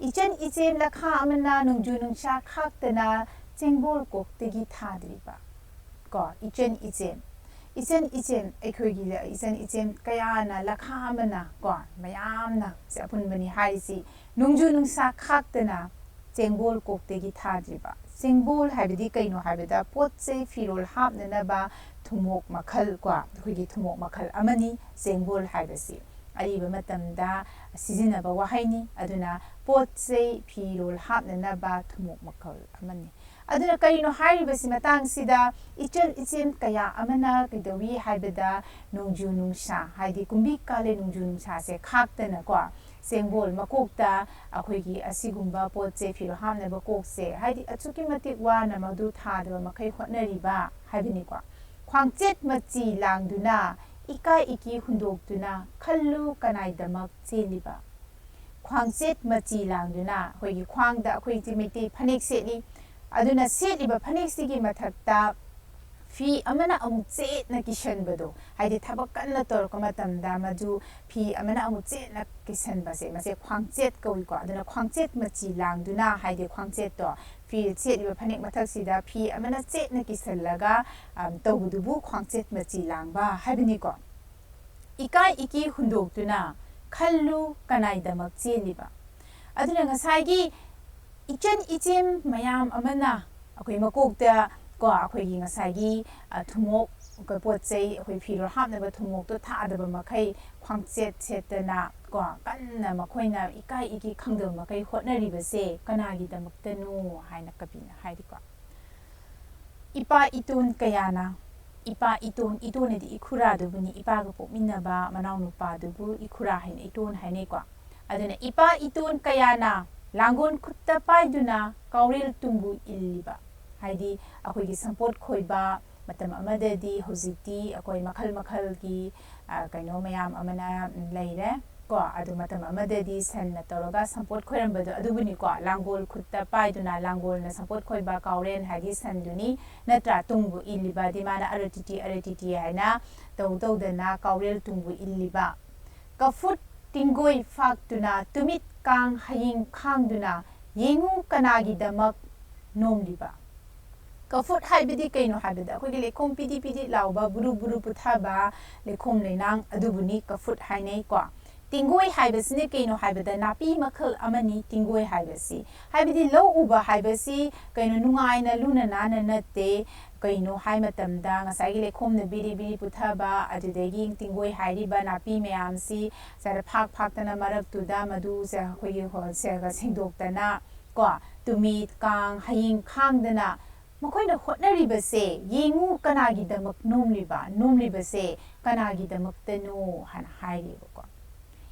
ꯏꯆꯟ ꯏꯆꯦꯝ ꯂꯈꯥ ꯑꯃꯅ ꯅꯣꯡꯖꯨ ꯅꯨꯡꯁꯥ ꯈꯥꯛꯇꯅ ꯆꯦꯡꯕꯣꯜ ꯀꯣꯛꯇꯒꯤ ꯊꯥꯗ꯭ꯔꯤꯕ꯫ ꯀꯣ, ꯏꯆꯟ ꯏꯆꯦꯝ, ꯏꯆꯟ ꯏꯆꯦꯝ, ꯑꯩꯈꯣꯏꯒꯤ ꯏꯆꯟ ꯏꯆꯦꯝ ꯀꯌꯥꯅ, ꯂꯈꯥ ꯑꯃꯅ, ꯀꯣ, ꯃꯌꯥꯝꯅ, ꯁꯦ ꯑꯄꯨꯟꯕꯅꯤ ꯍꯥꯏꯔꯤꯁꯤ, ꯅꯣꯡꯖꯨ ꯅꯨꯡꯁꯥ ꯈꯥꯛꯇꯅ ꯆꯦꯡꯕꯣꯜ ꯀꯣꯛꯇꯒꯤ ꯊꯥꯗ꯭ꯔꯤꯕ꯫ ꯆꯦꯡꯕꯣꯜ ꯍꯥꯏꯕꯗꯤ ꯀꯩꯅꯣ ꯍꯥꯏꯕꯗ, ꯄꯣꯠ ꯆꯩ ꯐꯤꯔꯣꯜ ꯍꯥꯞꯅꯅꯕ ꯊꯨꯝꯃꯣꯛ ꯃꯈꯜ, ꯀꯣ, ꯑꯩꯈꯣꯏꯒꯤ ꯊꯨꯝꯃꯣꯛ ꯃꯈꯜ ꯑꯃꯅꯤ ꯆꯦꯡꯕꯣꯜ ꯍꯥꯏꯕꯁꯤ꯫ ꯑꯔꯤꯕ ꯃꯇꯝꯗ ꯁꯤꯖꯤꯟꯅꯕ ꯋꯥꯍꯩꯅꯤ꯫ ꯑꯗꯨꯅ ꯄꯣꯠ ꯆꯩ ꯐꯤꯔꯣꯜ ꯍꯥꯞꯅꯅꯕ ꯊꯨꯝꯃꯣꯛ ꯃꯈꯜ ꯑꯃꯅꯤ꯫ ꯑꯗꯨꯅ ꯀꯔꯤꯅꯣ ꯍꯥꯏꯔꯤꯕꯁꯤ? ꯃꯇꯥꯡꯁꯤꯗ ꯏꯆꯟ ꯏꯆꯦꯝ ꯀꯌꯥ ꯑꯃꯅ ꯀꯩꯗꯧꯏ ꯍꯥꯏꯕꯗ, ꯅꯣꯡꯖꯨ ꯅꯨꯡꯁꯥ, ꯍꯥꯏꯗꯤ ꯀꯨꯝꯕꯤ ꯀꯥꯂꯦꯟ ꯅꯣꯡꯖꯨ ꯅꯨꯡꯁꯥꯁꯦ ꯈꯥꯛꯇꯅꯀꯣ, ꯆꯦꯡꯕꯣꯜ ꯃꯀꯣꯛꯇ ꯑꯩꯈꯣꯏꯒꯤ ꯑꯁꯤꯒꯨꯝꯕ ꯄꯣꯠ ꯆꯩ ꯐꯤꯔꯣꯜ ꯍꯥꯞꯅꯕ ꯀꯣꯛꯁꯦ, ꯍꯥꯏꯗꯤ ꯑꯁꯨꯛꯀꯤ ꯃꯇꯤꯛ ꯋꯥꯅ ꯃꯗꯨ ꯊꯥꯗꯕ ꯃꯈꯩ ꯍꯣꯠꯅꯔꯤꯕ ꯍꯥꯏꯕꯅꯤꯀꯣ꯫ ꯈ꯭ꯋꯥꯡꯆꯦꯠ ꯃꯆꯤ ꯂꯥꯡꯗꯨꯅ, ꯏꯀꯥꯏ ꯏꯀꯤ ꯍꯨꯟꯗꯣꯛꯇꯨꯅ, ꯈꯜꯂꯨ ꯀꯅꯥꯏꯗꯃꯛ ꯆꯦꯜꯂꯤꯕ? ꯈ꯭ꯋꯥꯡꯆꯦꯠ ꯃꯆꯤ ꯂꯥꯡꯗꯨꯅ, ꯑꯩꯈꯣꯏꯒꯤ ꯈ꯭ꯋꯥꯡꯗ ꯑꯩꯈꯣꯏꯗꯤ ꯃꯩꯇꯩ ꯐꯅꯦꯛ ꯁꯦꯠꯂꯤ꯫ ꯑꯗꯨꯅ ꯁꯦꯠꯂꯤꯕ ꯐꯅꯦꯛꯁꯤꯒꯤ ꯃꯊꯛꯇ ꯐꯤ ꯑꯃꯅ ꯑꯃꯨꯛ ꯆꯦꯠꯅ ꯀꯤꯁꯟꯕꯗꯣ, ꯍꯥꯏꯗꯤ ꯊꯕꯛ ꯀꯟꯅ ꯇꯧꯔꯛꯄ ꯃꯇꯝꯗ ꯃꯗꯨ ꯐꯤ ꯑꯃꯅ ꯑꯃꯨꯛ ꯆꯦꯠꯅ ꯀꯤꯁꯟꯕꯁꯦ, ꯃꯁꯦ ꯈ꯭ꯋꯥꯡꯆꯦꯠ ꯀꯧꯏꯀꯣ꯫ ꯑꯗꯨꯅ ꯈ꯭ꯋꯥꯡꯆꯦꯠ ꯃꯆꯤ ꯂꯥꯡꯗꯨꯅ, ꯍꯥꯏꯗꯤ ꯈ꯭ꯋꯥꯡꯆꯦꯠꯇꯣ, ꯐꯤ ꯁꯦꯠꯂꯤꯕ ꯐꯅꯦꯛ ꯃꯊꯛꯁꯤꯗ ꯐꯤ ꯑꯃꯅ ꯆꯦꯠꯅ ꯀꯤꯁꯜꯂꯒ, ꯑꯝ, ꯇꯧꯕꯗꯨꯕꯨ ꯈ꯭ꯋꯥꯡꯆꯦꯠ ꯃꯆꯤ ꯂꯥꯡꯕ ꯍꯥꯏꯕꯅꯤꯀꯣ꯫ ꯏꯀꯥꯏ ꯏꯀꯤ ꯍꯨꯟꯗꯣꯛꯇꯨꯅ, ꯈꯜꯂꯨ ꯀꯅꯥꯏꯗꯃꯛ ꯆꯦꯜꯂꯤꯕ? ꯑꯗꯨꯅ ꯉꯁꯥꯏꯒꯤ ꯏꯆꯟ ꯏꯆꯦꯝ ꯃꯌꯥꯝ ꯑꯃꯅ ꯑꯩꯈꯣꯏ ꯃꯀꯣꯛꯇ ꯀꯣ, ꯑꯩꯈꯣꯏꯒꯤ ꯉꯁꯥꯏꯒꯤ, ꯑ, ꯊꯨꯝꯃꯣꯛ, ꯑꯩꯈꯣꯏ ꯄꯣꯠ ꯆꯩ, ꯑꯩꯈꯣꯏ ꯐꯤꯔꯣꯜ ꯍꯥꯞꯅꯕ ꯊꯨꯝꯃꯣꯛꯇꯣ ꯊꯥꯗꯕ ꯃꯈꯩ ꯈ꯭ꯋꯥꯡꯆꯦꯠ ꯁꯦꯠꯇꯅ ꯀꯣ, ꯀꯟꯅ ꯃꯈꯣꯏꯅ ꯏꯀꯥꯏ ꯏꯀꯤ ꯈꯪꯗꯕ ꯃꯈꯩ ꯍꯣꯠꯅꯔꯤꯕꯁꯦ ꯀꯅꯥꯒꯤꯗꯃꯛꯇꯅꯣ ꯍꯥꯏꯅ ꯀꯕꯤꯅ ꯍꯥꯏꯔꯤꯀꯣ꯫ ꯏꯄꯥ ꯏꯇꯣꯟ ꯀꯌꯥꯅ, ꯏꯄꯥ ꯏꯇꯣꯟ, ꯏꯇꯣꯟ ꯍꯥꯏꯗꯤ ꯏꯈꯨꯔꯥꯗꯨꯕꯨꯅꯤ, ꯏꯄꯥꯒ ꯄꯣꯛꯃꯤꯟꯅꯕ ꯃꯅꯥꯎꯅꯨꯄꯥꯗꯨꯕꯨ ꯏꯈꯨꯔꯥ ꯍꯥꯏꯅ, ꯏꯇꯣꯟ ꯍꯥꯏꯅꯩꯀꯣ꯫ ꯑꯗꯨꯅ ꯏꯄꯥ ꯏꯇꯣꯟ ꯀꯌꯥꯅ ꯂꯥꯡꯒꯣꯜ ꯈꯨꯠꯇ ꯄꯥꯏꯗꯨꯅ ꯀꯥꯎꯔꯦꯜ ꯇꯨꯡꯕꯨ ꯏꯜꯂꯤꯕ, ꯍꯥꯏꯗꯤ ꯑꯩꯈꯣꯏꯒꯤ ꯁꯝꯄꯣꯠ ꯈꯣꯏꯕ ꯃꯇꯝ ꯑꯃꯗꯗꯤ, ꯍꯧꯖꯤꯛꯇꯤ ꯑꯩꯈꯣꯏ ꯃꯈꯜ ꯃꯈꯜꯒꯤ ꯀꯩꯅꯣ ꯃꯌꯥꯝ ꯑꯃꯅ ꯂꯩꯔꯦ ꯀꯣ꯫ ꯑꯗꯨ ꯃꯇꯝ ꯑꯃꯗꯗꯤ ꯁꯟꯅ ꯇꯧꯔꯒ ꯁꯝꯄꯣꯠ ꯈꯣꯏꯔꯝꯕꯗꯣ ꯑꯗꯨꯕꯨꯅꯤꯀꯣ, ꯂꯥꯡꯒꯣꯜ ꯈꯨꯠꯇ ꯄꯥꯏꯗꯨꯅ, ꯂꯥꯡꯒꯣꯜꯅ ꯁꯝꯄꯣꯠ ꯈꯣꯏꯕ, ꯀꯥꯎꯔꯦꯟ ꯍꯥꯏꯗꯤ ꯁꯟꯗꯨꯅꯤ ꯅꯠꯇ꯭ꯔꯥ, ꯇꯨꯡꯕꯨ ꯏꯜꯂꯤꯕꯗꯤ ꯃꯥꯅ ꯑꯔꯇꯤꯇꯤ ꯑꯔꯇꯤꯇꯤ ꯍꯥꯏꯅ ꯇꯧ ꯇꯧꯗꯅ ꯀꯥꯎꯔꯦꯜ ꯇꯨꯡꯕꯨ ꯏꯜꯂꯤꯕ꯫ ꯀꯐꯨꯠ ꯇꯤꯡꯒꯣꯏ ꯐꯥꯛꯇꯨꯅ, ꯇꯨꯃꯤꯠ ꯀꯥꯡ ꯍꯌꯤꯡ ꯈꯥꯡꯗꯨꯅ, ꯌꯦꯡꯉꯨ ꯀꯅꯥꯒꯤꯗꯃꯛ ꯅꯣꯝꯂꯤꯕ꯫ ꯀꯐꯨꯠ ꯍꯥꯏꯕꯗꯤ ꯀꯩꯅꯣ ꯍꯥꯏꯕꯗ ꯑꯩꯈꯣꯏꯒꯤ ꯂꯩꯈꯣꯝ ꯄꯤꯗꯤ ꯄꯤꯗꯤ ꯂꯥꯎꯕ, ꯕꯨꯔꯨ ꯕꯨꯔꯨ ꯄꯨꯊꯕ ꯂꯩꯈꯣꯝ ꯂꯩꯅꯥꯡ ꯑꯗꯨꯕꯨꯅꯤ ꯀꯐꯨꯠ ꯍꯥꯏꯅꯩꯀꯣ꯫ ꯇꯤꯡꯒꯣꯏ ꯍꯥꯏꯕꯁꯤꯅ ꯀꯩꯅꯣ ꯍꯥꯏꯕꯗ ꯅꯥꯄꯤ ꯃꯈꯜ ꯑꯃꯅꯤ ꯇꯤꯡꯒꯣꯏ ꯍꯥꯏꯕꯁꯤ꯫ ꯍꯥꯏꯕꯗꯤ ꯂꯧ ꯎꯕ ꯍꯥꯏꯕꯁꯤ ꯀꯩꯅꯣ ꯅꯨꯡꯉꯥꯏꯅ ꯂꯨꯅ ꯅꯥꯟꯅ ꯅꯠꯇꯦ꯫ ꯀꯩꯅꯣ ꯍꯥꯏ ꯃꯇꯝꯗ ꯉꯁꯥꯏꯒꯤ ꯂꯩꯈꯣꯝꯅ ꯕꯤꯔꯤ ꯕꯤꯔꯤ ꯄꯨꯊꯕ, ꯑꯗꯨꯗꯒꯤ ꯇꯤꯡꯒꯣꯏ ꯍꯥꯏꯔꯤꯕ ꯅꯥꯄꯤ ꯃꯌꯥꯝꯁꯤ ꯁꯤꯗ ꯐꯥꯛ ꯐꯥꯛꯇꯅ ꯃꯔꯛꯇꯨꯗ ꯃꯗꯨ ꯁꯦ ꯑꯩꯈꯣꯏꯒꯤ ꯍꯣ-, ꯁꯦ-, ꯁꯦꯡꯗꯣꯛꯇꯅ ꯀꯣ, ꯇꯨꯃꯤꯠ ꯀꯥꯡ ꯍꯌꯤꯡ ꯈꯥꯡꯗꯅ ꯃꯈꯣꯏꯅ ꯍꯣꯠꯅꯔꯤꯕꯁꯦ ꯌꯦꯡꯉꯨ ꯀꯅꯥꯒꯤꯗꯃꯛ ꯅꯣꯝꯂꯤꯕ, ꯅꯣꯝꯂꯤꯕꯁꯦ ꯀꯅꯥꯒꯤꯗꯃꯛꯇꯅꯣ ꯍꯥꯏꯅ ꯍꯥꯏꯔꯤꯕꯀꯣ꯫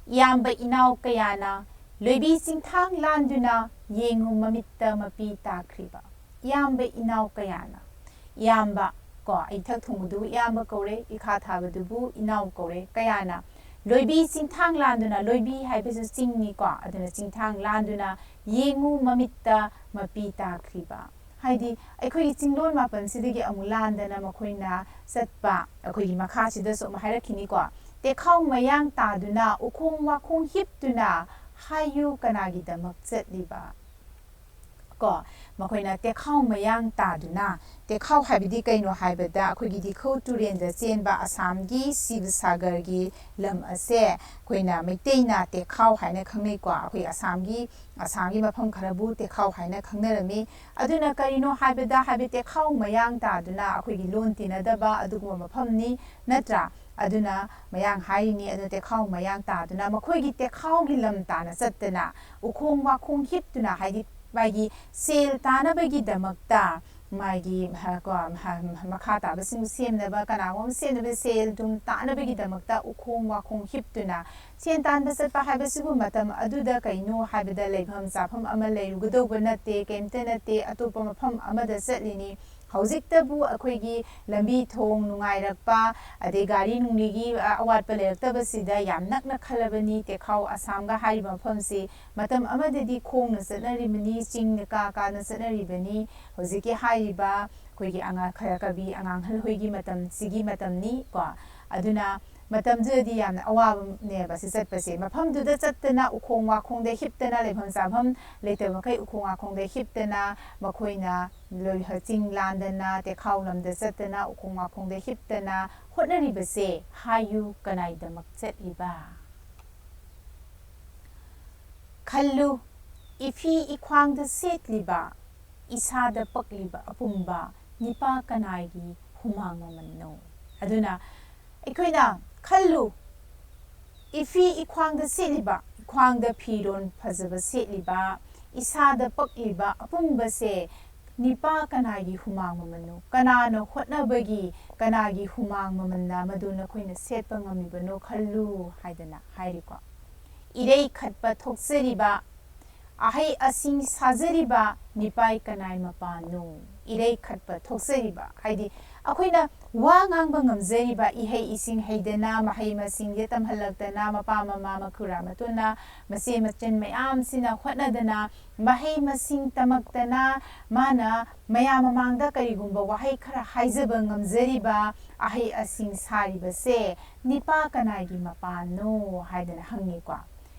ꯏꯌꯥꯝꯕ ꯏꯅꯥꯎ ꯀꯌꯥꯅ ꯂꯣꯏꯕꯤ ꯆꯤꯡꯊꯥꯡ ꯂꯥꯟꯗꯨꯅ ꯌꯦꯡꯉꯨ ꯃꯃꯤꯠꯇ ꯃꯄꯤ ꯇꯥꯈ꯭ꯔꯤꯕ꯫ ꯏꯌꯥꯝꯕ ꯏꯅꯥꯎ ꯀꯌꯥꯅ, ꯏꯌꯥꯝꯕ ꯀꯣ, ꯏꯊꯛ ꯊꯣꯡꯕꯗꯨꯕꯨ ꯏꯌꯥꯝꯕ ꯀꯧꯔꯦ, ꯏꯈꯥ ꯊꯥꯕꯗꯨꯕꯨ ꯏꯅꯥꯎ ꯀꯧꯔꯦ꯫ ꯀꯌꯥꯅ ꯂꯣꯏꯕꯤ ꯆꯤꯡꯊꯥꯡ ꯂꯥꯟꯗꯨꯅ, ꯂꯣꯏꯕꯤ ꯍꯥꯏꯕꯁꯨ ꯆꯤꯡꯅꯤꯀꯣ, ꯑꯗꯨꯅ ꯆꯤꯡꯊꯥꯡ ꯂꯥꯟꯗꯨꯅ ꯌꯦꯡꯉꯨ ꯃꯃꯤꯠꯇ ꯃꯄꯤ ꯇꯥꯈ꯭ꯔꯤꯕ꯫ ꯍꯥꯏꯗꯤ ꯑꯩꯈꯣꯏꯒꯤ ꯆꯤꯡꯂꯣꯟ ꯃꯥꯄꯟꯁꯤꯗꯒꯤ ꯑꯃꯨꯛ ꯂꯥꯟꯗꯅ ꯃꯈꯣꯏꯅ ꯆꯠꯄ, ꯑꯩꯈꯣꯏꯒꯤ ꯃꯈꯥꯁꯤꯗꯁꯨ ꯑꯃꯨꯛ ꯍꯥꯏꯔꯛꯈꯤꯅꯤꯀꯣ꯫ ꯇꯦꯈꯥꯎ ꯃꯌꯥꯡ ꯇꯥꯗꯨꯅ, ꯎꯈꯣꯡ ꯋꯥꯈꯣꯡ ꯍꯤꯞꯇꯨꯅ, ꯍꯥꯏꯌꯨ ꯀꯅꯥꯒꯤꯗꯃꯛ ꯆꯠꯂꯤꯕ? ꯀꯣ, ꯃꯈꯣꯏꯅ ꯇꯦꯈꯥꯎ ꯃꯌꯥꯡ ꯇꯥꯗꯨꯅ, ꯇꯦꯈꯥꯎ ꯍꯥꯏꯕꯗꯤ ꯀꯩꯅꯣ ꯍꯥꯏꯕꯗ ꯑꯩꯈꯣꯏꯒꯤ ꯗꯤꯈꯧ ꯇꯨꯔꯦꯜꯗ ꯆꯦꯟꯕ ꯑꯁꯥꯝꯒꯤ ꯁꯤꯕꯁꯥꯒꯔꯒꯤ ꯂꯝ ꯑꯁꯦ ꯑꯩꯈꯣꯏꯅ ꯃꯩꯇꯩꯅ ꯇꯦꯈꯥꯎ ꯍꯥꯏꯅ ꯈꯪꯅꯩꯀꯣ꯫ ꯑꯩꯈꯣꯏ ꯑꯁꯥꯝꯒꯤ, ꯑꯁꯥꯝꯒꯤ ꯃꯐꯝ ꯈꯔꯕꯨ ꯇꯦꯈꯥꯎ ꯍꯥꯏꯅ ꯈꯪꯅꯔꯝꯃꯤ꯫ ꯑꯗꯨꯅ ꯀꯔꯤꯅꯣ ꯍꯥꯏꯕꯗ, ꯍꯥꯏꯕꯗꯤ ꯇꯦꯈꯥꯎ ꯃꯌꯥꯡ ꯇꯥꯗꯨꯅ ꯑꯩꯈꯣꯏꯒꯤ ꯂꯣꯟ ꯇꯤꯟꯅꯗꯕ ꯑꯗꯨꯒꯨꯝꯕ ꯃꯐꯝꯅꯤ ꯅꯠꯇ꯭ꯔꯥ? ꯑꯗꯨꯅ ꯃꯌꯥꯡ ꯍꯥꯏꯔꯤꯅꯤ꯫ ꯑꯗꯨꯅ ꯇꯦꯈꯥꯎ ꯃꯌꯥꯡ ꯇꯥꯗꯨꯅ ꯃꯈꯣꯏꯒꯤ ꯇꯦꯈꯥꯎꯒꯤ ꯂꯝ ꯇꯥꯅ ꯆꯠꯇꯅ, ꯎꯈꯣꯡ ꯋꯥꯈꯣꯡ ꯍꯤꯞꯇꯨꯅ, ꯍꯥꯏꯗꯤ ꯃꯥꯒꯤ ꯁꯦꯜ ꯇꯥꯅꯕꯒꯤꯗꯃꯛꯇ ꯃꯥꯒꯤ ꯀꯣ ꯃꯈꯥ ꯇꯥꯕꯁꯤꯡꯕꯨ ꯁꯦꯝꯅꯕ, ꯀꯅꯥꯒꯨꯝꯕ ꯑꯃ ꯁꯦꯝꯅꯕ ꯁꯦꯜ ꯊꯨꯝ ꯇꯥꯅꯕꯒꯤꯗꯃꯛꯇ ꯎꯈꯣꯡ ꯋꯥꯈꯣꯡ ꯍꯤꯞꯇꯨꯅ ꯁꯦꯟ ꯇꯥꯟꯕ ꯆꯠꯄ ꯍꯥꯏꯕꯁꯤꯕꯨ ꯃꯇꯝ ꯑꯗꯨꯗ ꯀꯩꯅꯣ ꯍꯥꯏꯕꯗ ꯂꯩꯐꯝ ꯆꯥꯐꯝ ꯑꯃ ꯂꯩꯔꯨꯒꯗꯧꯕ ꯅꯠꯇꯦ, ꯀꯩꯝꯇ ꯅꯠꯇꯦ, ꯑꯇꯣꯞꯄ ꯃꯐꯝ ꯑꯃꯗ ꯆꯠꯂꯤꯅꯤ꯫ ꯍꯧꯖꯤꯛꯇꯕꯨ ꯑꯩꯈꯣꯏꯒꯤ ꯂꯝꯕꯤ ꯊꯣꯡ ꯅꯨꯡꯉꯥꯏꯔꯛꯄ, ꯑꯗꯩ ꯒꯥꯔꯤ ꯅꯨꯡꯂꯤꯒꯤ ꯑꯋꯥꯠꯄ ꯂꯩꯔꯛꯇꯕꯁꯤꯗ ꯌꯥꯝ ꯅꯛꯅ ꯈꯜꯂꯕꯅꯤ ꯇꯦꯈꯥꯎ ꯑꯁꯥꯝꯒ ꯍꯥꯏꯔꯤꯕ ꯃꯐꯝꯁꯤ꯫ ꯃꯇꯝ ꯑꯃꯗꯗꯤ ꯈꯣꯡꯅ ꯆꯠꯅꯔꯤꯕꯅꯤ, ꯆꯤꯡꯗ ꯀꯥ ꯀꯥꯅ ꯆꯠꯅꯔꯤꯕꯅꯤ꯫ ꯍꯧꯖꯤꯛꯀꯤ ꯍꯥꯏꯔꯤꯕ ꯑꯩꯈꯣꯏꯒꯤ ꯑꯉꯥꯡ ꯈꯔ ꯀꯕꯤ ꯑꯉꯥꯡꯍꯜ ꯍꯣꯏꯒꯤ ꯃꯇꯝꯁꯤꯒꯤ ꯃꯇꯝꯅꯤ ꯀꯣ꯫ ꯑꯗꯨꯅ ꯃꯇꯝꯗꯨꯗꯗꯤ ꯌꯥꯝꯅ ꯑꯋꯥꯕꯅꯦꯕ ꯁꯤ ꯆꯠꯄꯁꯦ꯫ ꯃꯐꯝꯗꯨꯗ ꯆꯠꯇꯅ ꯎꯈꯣꯡ ꯋꯥꯈꯣꯡꯗ ꯍꯤꯞꯇꯅ, ꯂꯩꯐꯝ ꯆꯥꯐꯝ ꯂꯩꯇꯕ ꯃꯈꯩ ꯎꯈꯣꯡ ꯋꯥꯈꯣꯡꯗ ꯍꯤꯞꯇꯅ, ꯃꯈꯣꯏꯅ ꯂꯣꯏ ꯆꯤꯡ ꯂꯥꯟꯗꯅ, ꯇꯦꯈꯥꯎ ꯂꯝꯗ ꯆꯠꯇꯅ, ꯎꯈꯣꯡ ꯋꯥꯈꯣꯡꯗ ꯍꯤꯞꯇꯅ ꯍꯣꯠꯅꯔꯤꯕꯁꯦ ꯍꯥꯏꯌꯨ, ꯀꯅꯥꯏꯗꯃꯛ ꯆꯠꯂꯤꯕ? ꯈꯜꯂꯨ, ꯏꯐꯤ ꯏꯈ꯭ꯋꯥꯡꯗ ꯁꯦꯠꯂꯤꯕ, ꯏꯁꯥꯗ ꯄꯛꯂꯤꯕ ꯑꯄꯨꯝꯕ ꯅꯤꯄꯥ ꯀꯅꯥꯒꯤ ꯍꯨꯃꯥꯡ ꯃꯃꯟꯅꯣ? ꯑꯗꯨꯅ ꯑꯩꯈꯣꯏꯅ ꯈꯜꯂꯨ, ꯏꯐꯤ ꯏꯈ꯭ꯋꯥꯡꯗ ꯁꯦꯠꯂꯤꯕ, ꯏꯈ꯭ꯋꯥꯡꯗ ꯐꯤꯔꯣꯜ ꯐꯖꯕ ꯁꯦꯠꯂꯤꯕ, ꯏꯁꯥꯗ ꯄꯛꯂꯤꯕ ꯑꯄꯨꯝꯕꯁꯦ ꯅꯤꯄꯥ ꯀꯅꯥꯒꯤ ꯍꯨꯃꯥꯡ ꯃꯃꯟꯅꯣ? ꯀꯅꯥꯅ ꯍꯣꯠꯅꯕꯒꯤ, ꯀꯅꯥꯒꯤ ꯍꯨꯃꯥꯡ ꯃꯃꯟꯅ ꯃꯗꯨ ꯅꯈꯣꯏꯅ ꯁꯦꯠꯄ ꯉꯝꯃꯤꯕꯅꯣ ꯈꯜꯂꯨ ꯍꯥꯏꯗꯅ ꯍꯥꯏꯔꯤꯀꯣ꯫ ꯏꯔꯩ ꯈꯠꯄ ꯊꯣꯛꯆꯔꯤꯕ, ꯑꯍꯩ ꯑꯁꯤꯡ ꯁꯥꯖꯔꯤꯕ ꯅꯤꯄꯥꯏ ꯀꯅꯥꯏ ꯃꯄꯥꯅꯣ? ꯏꯔꯩ ꯈꯠꯄ ꯊꯣꯛꯆꯔꯤꯕ ꯍꯥꯏꯗꯤ ꯑꯩꯈꯣꯏꯅ ꯋꯥ ꯉꯥꯡꯕ ꯉꯝꯖꯔꯤꯕ, ꯏꯍꯩ ꯏꯁꯤꯡ ꯍꯩꯗꯅ, ꯃꯍꯩ ꯃꯁꯤꯡꯁꯦ ꯇꯝꯍꯜꯂꯛꯇꯅ, ꯃꯄꯥ ꯃꯃꯥ ꯃꯈꯨꯔꯥ ꯃꯇꯨꯅ ꯃꯆꯦ ꯃꯆꯟ ꯃꯌꯥꯝꯁꯤꯅ ꯍꯣꯠꯅꯗꯅ, ꯃꯍꯩ ꯃꯁꯤꯡ ꯇꯝꯃꯛꯇꯅ, ꯃꯥꯅ ꯃꯌꯥꯝ ꯃꯃꯥꯡꯗ ꯀꯔꯤꯒꯨꯝꯕ ꯋꯥꯍꯩ ꯈꯔ ꯍꯥꯏꯖꯕ ꯉꯝꯖꯔꯤꯕ ꯑꯍꯩ ꯑꯁꯤꯡ ꯁꯥꯔꯤꯕꯁꯦ ꯅꯤꯄꯥ ꯀꯅꯥꯒꯤ ꯃꯄꯥꯅꯣ ꯍꯥꯏꯗꯅ ꯍꯪꯉꯤꯀꯣ꯫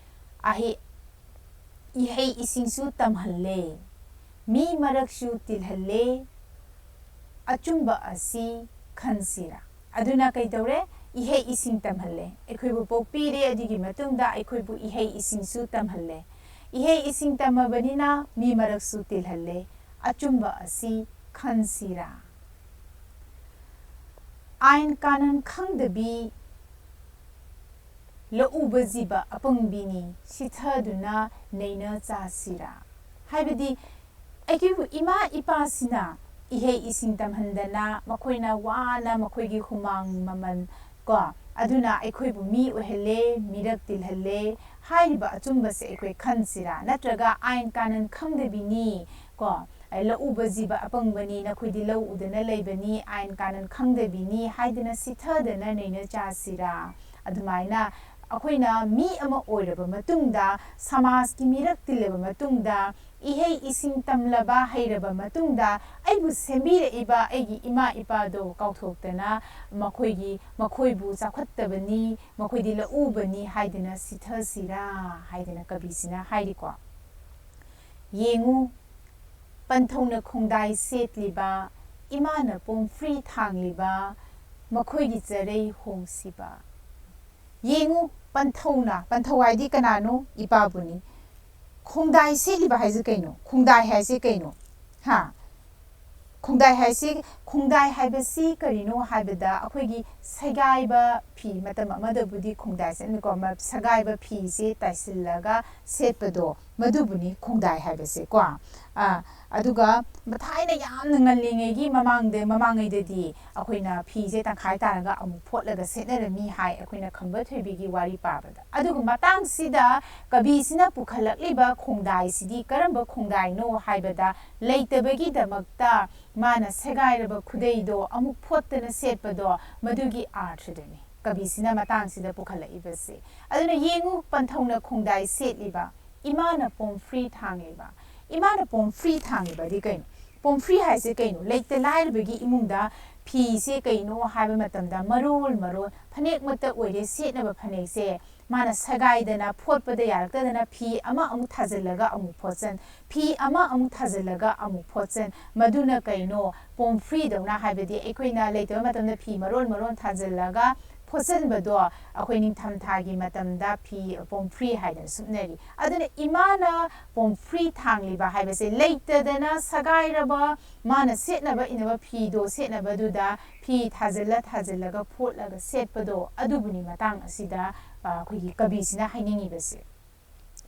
ꯑꯍꯩ, ꯏꯍꯩ ꯏꯁꯤꯡꯁꯨ ꯇꯝꯍꯜꯂꯦ, ꯃꯤ ꯃꯔꯛꯁꯨ ꯇꯤꯜꯍꯜꯂꯦ, ꯑꯆꯨꯝꯕ ꯑꯁꯤ ꯈꯟꯁꯤꯔꯥ? ꯑꯗꯨꯅ ꯀꯩꯗꯧꯔꯦ? ꯏꯍꯩ ꯏꯁꯤꯡ ꯇꯝꯍꯜꯂꯦ꯫ ꯑꯩꯈꯣꯏꯕꯨ ꯄꯣꯛꯄꯤꯔꯦ, ꯑꯗꯨꯒꯤ ꯃꯇꯨꯡꯗ ꯑꯩꯈꯣꯏꯕꯨ ꯏꯍꯩ ꯏꯁꯤꯡꯁꯨ ꯇꯝꯍꯜꯂꯦ꯫ ꯏꯍꯩ ꯏꯁꯤꯡ ꯇꯝꯃꯕꯅꯤꯅ ꯃꯤ ꯃꯔꯛꯁꯨ ꯇꯤꯜꯍꯜꯂꯦ꯫ ꯑꯆꯨꯝꯕ ꯑꯁꯤ ꯈꯟꯁꯤꯔꯥ? ꯑꯥꯏꯟ ꯀꯥꯅꯨꯟ ꯈꯪꯗꯕꯤ ꯂꯧꯎꯕ ꯖꯤꯕ ꯑꯄꯪꯕꯤꯅꯤ, ꯁꯤꯊꯗꯨꯅ ꯅꯩꯅ ꯆꯥꯁꯤꯔꯥ? ꯍꯥꯏꯕꯗꯤ ꯑꯩꯈꯣꯏꯕꯨ ꯏꯃꯥ ꯏꯄꯥꯁꯤꯅ ꯏꯍꯩ ꯏꯁꯤꯡ ꯇꯝꯍꯟꯗꯅ, ꯃꯈꯣꯏꯅ ꯋꯥꯅ ꯃꯈꯣꯏꯒꯤ ꯍꯨꯃꯥꯡ ꯃꯃꯜ ꯀꯣ, ꯑꯗꯨꯅ ꯑꯩꯈꯣꯏꯕꯨ ꯃꯤ ꯑꯣꯏꯍꯜꯂꯦ, ꯃꯤꯔꯛ ꯇꯤꯜꯍꯜꯂꯦ꯫ ꯍꯥꯏꯔꯤꯕ ꯑꯆꯨꯝꯕꯁꯦ ꯑꯩꯈꯣꯏ ꯈꯟꯁꯤꯔꯥ? ꯅꯠꯇ꯭ꯔꯒ ꯑꯥꯏꯟ ꯀꯥꯅꯟ ꯈꯪꯗꯕꯤꯅꯤ ꯀꯣ, "ꯑꯩ ꯂꯧ ꯎꯕ ꯖꯤꯕ ꯑꯄꯪꯕꯅꯤ, ꯅꯈꯣꯏꯗꯤ ꯂꯧ ꯎꯗꯅ ꯂꯩꯕꯅꯤ, ꯑꯥꯏꯟ ꯀꯥꯅꯟ ꯈꯪꯗꯕꯤꯅꯤ" ꯍꯥꯏꯗꯅ ꯁꯤꯊꯗꯅ ꯅꯩꯅ ꯆꯥꯁꯤꯔꯥ? ꯑꯗꯨꯃꯥꯏꯅ ꯑꯩꯈꯣꯏꯅ ꯃꯤ ꯑꯃ ꯑꯣꯏꯔꯕ ꯃꯇꯨꯡꯗ, ꯁꯃꯥꯖꯀꯤ ꯃꯤꯔꯛ ꯇꯤꯜꯂꯕ ꯃꯇꯨꯡꯗ, ꯏꯍꯩ ꯏꯁꯤꯡ ꯇꯝꯂꯕ ꯍꯩꯔꯕ ꯃꯇꯨꯡꯗ, ꯑꯩꯕꯨ ꯁꯦꯝꯕꯤꯔꯛꯏꯕ ꯑꯩꯒꯤ ꯏꯃꯥ ꯏꯄꯥꯗꯣ ꯀꯥꯎꯊꯣꯛꯇꯅ ꯃꯈꯣꯏꯒꯤ, ꯃꯈꯣꯏꯕꯨ ꯆꯥꯎꯈꯠꯇꯕꯅꯤ, ꯃꯈꯣꯏꯗꯤ ꯂꯧꯎꯕꯅꯤ ꯍꯥꯏꯗꯅ ꯁꯤꯊꯁꯤꯔꯥ ꯍꯥꯏꯗꯅ ꯀꯕꯤꯁꯤꯅ ꯍꯥꯏꯔꯤꯀꯣ꯫ ꯌꯦꯡꯉꯨ, ꯄꯟꯊꯧꯅ ꯈꯣꯡꯗꯥꯏ ꯁꯦꯠꯂꯤꯕ, ꯏꯃꯥꯅ ꯄꯣꯝꯐ꯭ꯔꯤ ꯊꯥꯡꯂꯤꯕ, ꯃꯈꯣꯏꯒꯤ ꯆꯔꯩ ꯍꯣꯡꯁꯤꯕ꯫ ꯌꯦꯡꯉꯨ, ꯄꯟꯊꯧꯅ, ꯄꯟꯊꯧ ꯍꯥꯏꯗꯤ ꯀꯅꯥꯅꯣ? ꯏꯄꯥꯕꯨꯅꯤ꯫ ꯈꯣꯡꯗꯥꯏ ꯁꯦꯠꯂꯤꯕ ꯍꯥꯏꯁꯦ ꯀꯩꯅꯣ? ꯈꯣꯡꯗꯥꯏ ꯍꯥꯏꯁꯦ ꯀꯩꯅꯣ? ꯍꯥ? ꯈꯣꯡꯗꯥꯏ ꯍꯥꯏꯁꯤ, ꯈꯣꯡꯗꯥꯏ ꯍꯥꯏꯕꯁꯤ ꯀꯔꯤꯅꯣ ꯍꯥꯏꯕꯗ, ꯑꯩꯈꯣꯏꯒꯤ ꯁꯦꯒꯥꯏꯕ ꯐꯤ, ꯃꯇꯝ ꯑꯃꯗꯕꯨꯗꯤ ꯈꯣꯡꯗꯥꯏ ꯁꯦꯠꯅꯤꯀꯣ, ꯃ-, ꯁꯦꯒꯥꯏꯕ ꯐꯤꯁꯤ ꯇꯥꯏꯁꯤꯜꯂꯒ ꯁꯦꯠꯄꯗꯣ, ꯃꯗꯨꯕꯨꯅꯤ ꯈꯣꯡꯗꯥꯏ ꯍꯥꯏꯕꯁꯦꯀꯣ꯫ ꯑꯥ, ꯑꯗꯨꯒ ꯊꯥꯏꯅ ꯌꯥꯝꯅ ꯉꯜꯂꯤꯉꯩꯒꯤ ꯃꯃꯥꯡꯗ, ꯃꯃꯥꯡꯉꯩꯗꯗꯤ ꯑꯩꯈꯣꯏꯅ ꯐꯤꯁꯦ ꯇꯪꯈꯥꯏ ꯇꯥꯔꯒ ꯑꯃꯨꯛ ꯐꯣꯠꯂꯒ ꯁꯦꯠꯅꯔꯝꯃꯤ ꯍꯥꯏ, ꯑꯩꯈꯣꯏꯅ ꯈꯝꯕ ꯊꯣꯏꯕꯤꯒꯤ ꯋꯥꯔꯤ ꯄꯥꯕꯗ꯫ ꯑꯗꯨꯒ ꯃꯇꯥꯡꯁꯤꯗ ꯀꯕꯤꯁꯤꯅ ꯄꯨꯈꯠꯂꯛꯂꯤꯕ ꯈꯣꯡꯗꯥꯏꯁꯤꯗꯤ ꯀꯔꯝꯕ ꯈꯣꯡꯗꯥꯏꯅꯣ ꯍꯥꯏꯕꯗ, ꯂꯩꯇꯕꯒꯤꯗꯃꯛꯇ ꯃꯥꯅ ꯁꯦꯒꯥꯏꯔꯕ ꯈꯨꯗꯩꯗꯣ ꯑꯃꯨꯛ ꯐꯣꯠꯇꯅ ꯁꯦꯠꯄꯗꯣ, ꯃꯗꯨꯒꯤ ꯑꯥꯔꯊꯗꯨꯅꯤ ꯀꯕꯤꯁꯤꯅ ꯃꯇꯥꯡꯁꯤꯗ ꯄꯨꯈꯠꯂꯛꯏꯕꯁꯦ꯫ ꯑꯗꯨꯅ ꯌꯦꯡꯉꯨ, ꯄꯟꯊꯧꯅ ꯈꯣꯡꯗꯥꯏ ꯁꯦꯠꯂꯤꯕ, ꯏꯃꯥꯅ ꯄꯣꯝꯐ꯭ꯔꯤ ꯊꯥꯡꯂꯤꯕ꯫ ꯏꯃꯥꯅ ꯄꯣꯝꯐ꯭ꯔꯤ ꯊꯥꯡꯂꯤꯕꯗꯤ ꯀꯩꯅꯣ? ꯄꯣꯝꯐ꯭ꯔꯤ ꯍꯥꯏꯁꯦ ꯀꯩꯅꯣ? ꯂꯩꯇ ꯂꯥꯏꯔꯕꯒꯤ ꯏꯃꯨꯡꯗ ꯐꯤꯁꯦ ꯀꯩꯅꯣ ꯍꯥꯏꯕ ꯃꯇꯝꯗ, ꯃꯔꯣꯜ ꯃꯔꯣꯜ, ꯐꯅꯦꯛꯃꯛꯇ ꯑꯣꯏꯔꯦ, ꯁꯦꯠꯅꯕ ꯐꯅꯦꯛꯁꯦ ꯃꯥꯅ ꯁꯦꯒꯥꯏꯗꯅ, ꯐꯣꯠꯄꯗ ꯌꯥꯔꯛꯇꯗꯅ ꯐꯤ ꯑꯃ ꯑꯃꯨꯛ ꯊꯥꯖꯤꯜꯂꯒ ꯑꯃꯨꯛ ꯐꯣꯠꯆꯟ, ꯐꯤ ꯑꯃ ꯑꯃꯨꯛ ꯊꯥꯖꯤꯜꯂꯒ ꯑꯃꯨꯛ ꯐꯣꯠꯆꯟ꯫ ꯃꯗꯨꯅ ꯀꯩꯅꯣ? ꯄꯣꯝꯐ꯭ꯔꯤꯗꯧꯅ, ꯍꯥꯏꯕꯗꯤ ꯑꯩꯈꯣꯏꯅ ꯂꯩꯇꯕ ꯃꯇꯝꯗ ꯐꯤ ꯃꯔꯣꯜ ꯃꯔꯣꯜ ꯊꯥꯖꯤꯜꯂꯒ ꯐꯣꯠꯆꯟꯕꯗꯣ ꯑꯩꯈꯣꯏ ꯅꯤꯡꯊꯝꯊꯥꯒꯤ ꯃꯇꯝꯗ ꯐꯤ ꯄꯣꯝꯐ꯭ꯔꯤ ꯍꯥꯏꯗꯅ ꯁꯨꯞꯅꯔꯤ꯫ ꯑꯗꯨꯅ ꯏꯃꯥꯅ ꯄꯣꯝꯐ꯭ꯔꯤ ꯊꯥꯡꯂꯤꯕ ꯍꯥꯏꯕꯁꯦ ꯂꯩꯇꯗꯅ ꯁꯦꯒꯥꯏꯔꯕ ꯃꯥꯅ ꯁꯦꯠꯅꯕ ꯏꯅꯕ ꯐꯤꯗꯣ ꯁꯦꯠꯅꯕꯗꯨꯗ ꯐꯤ ꯊꯥꯖꯤꯜꯂ ꯊꯥꯖꯤꯜꯂꯒ ꯐꯣꯠꯂꯒ ꯁꯦꯠꯄꯗꯣ, ꯑꯗꯨꯕꯨꯅꯤ ꯃꯇꯥꯡ ꯑꯁꯤꯗ, ꯑ, ꯑꯩꯈꯣꯏꯒꯤ ꯀꯕꯤꯁꯤꯅ ꯍꯥꯏꯅꯤꯡꯉꯤꯕꯁꯦ꯫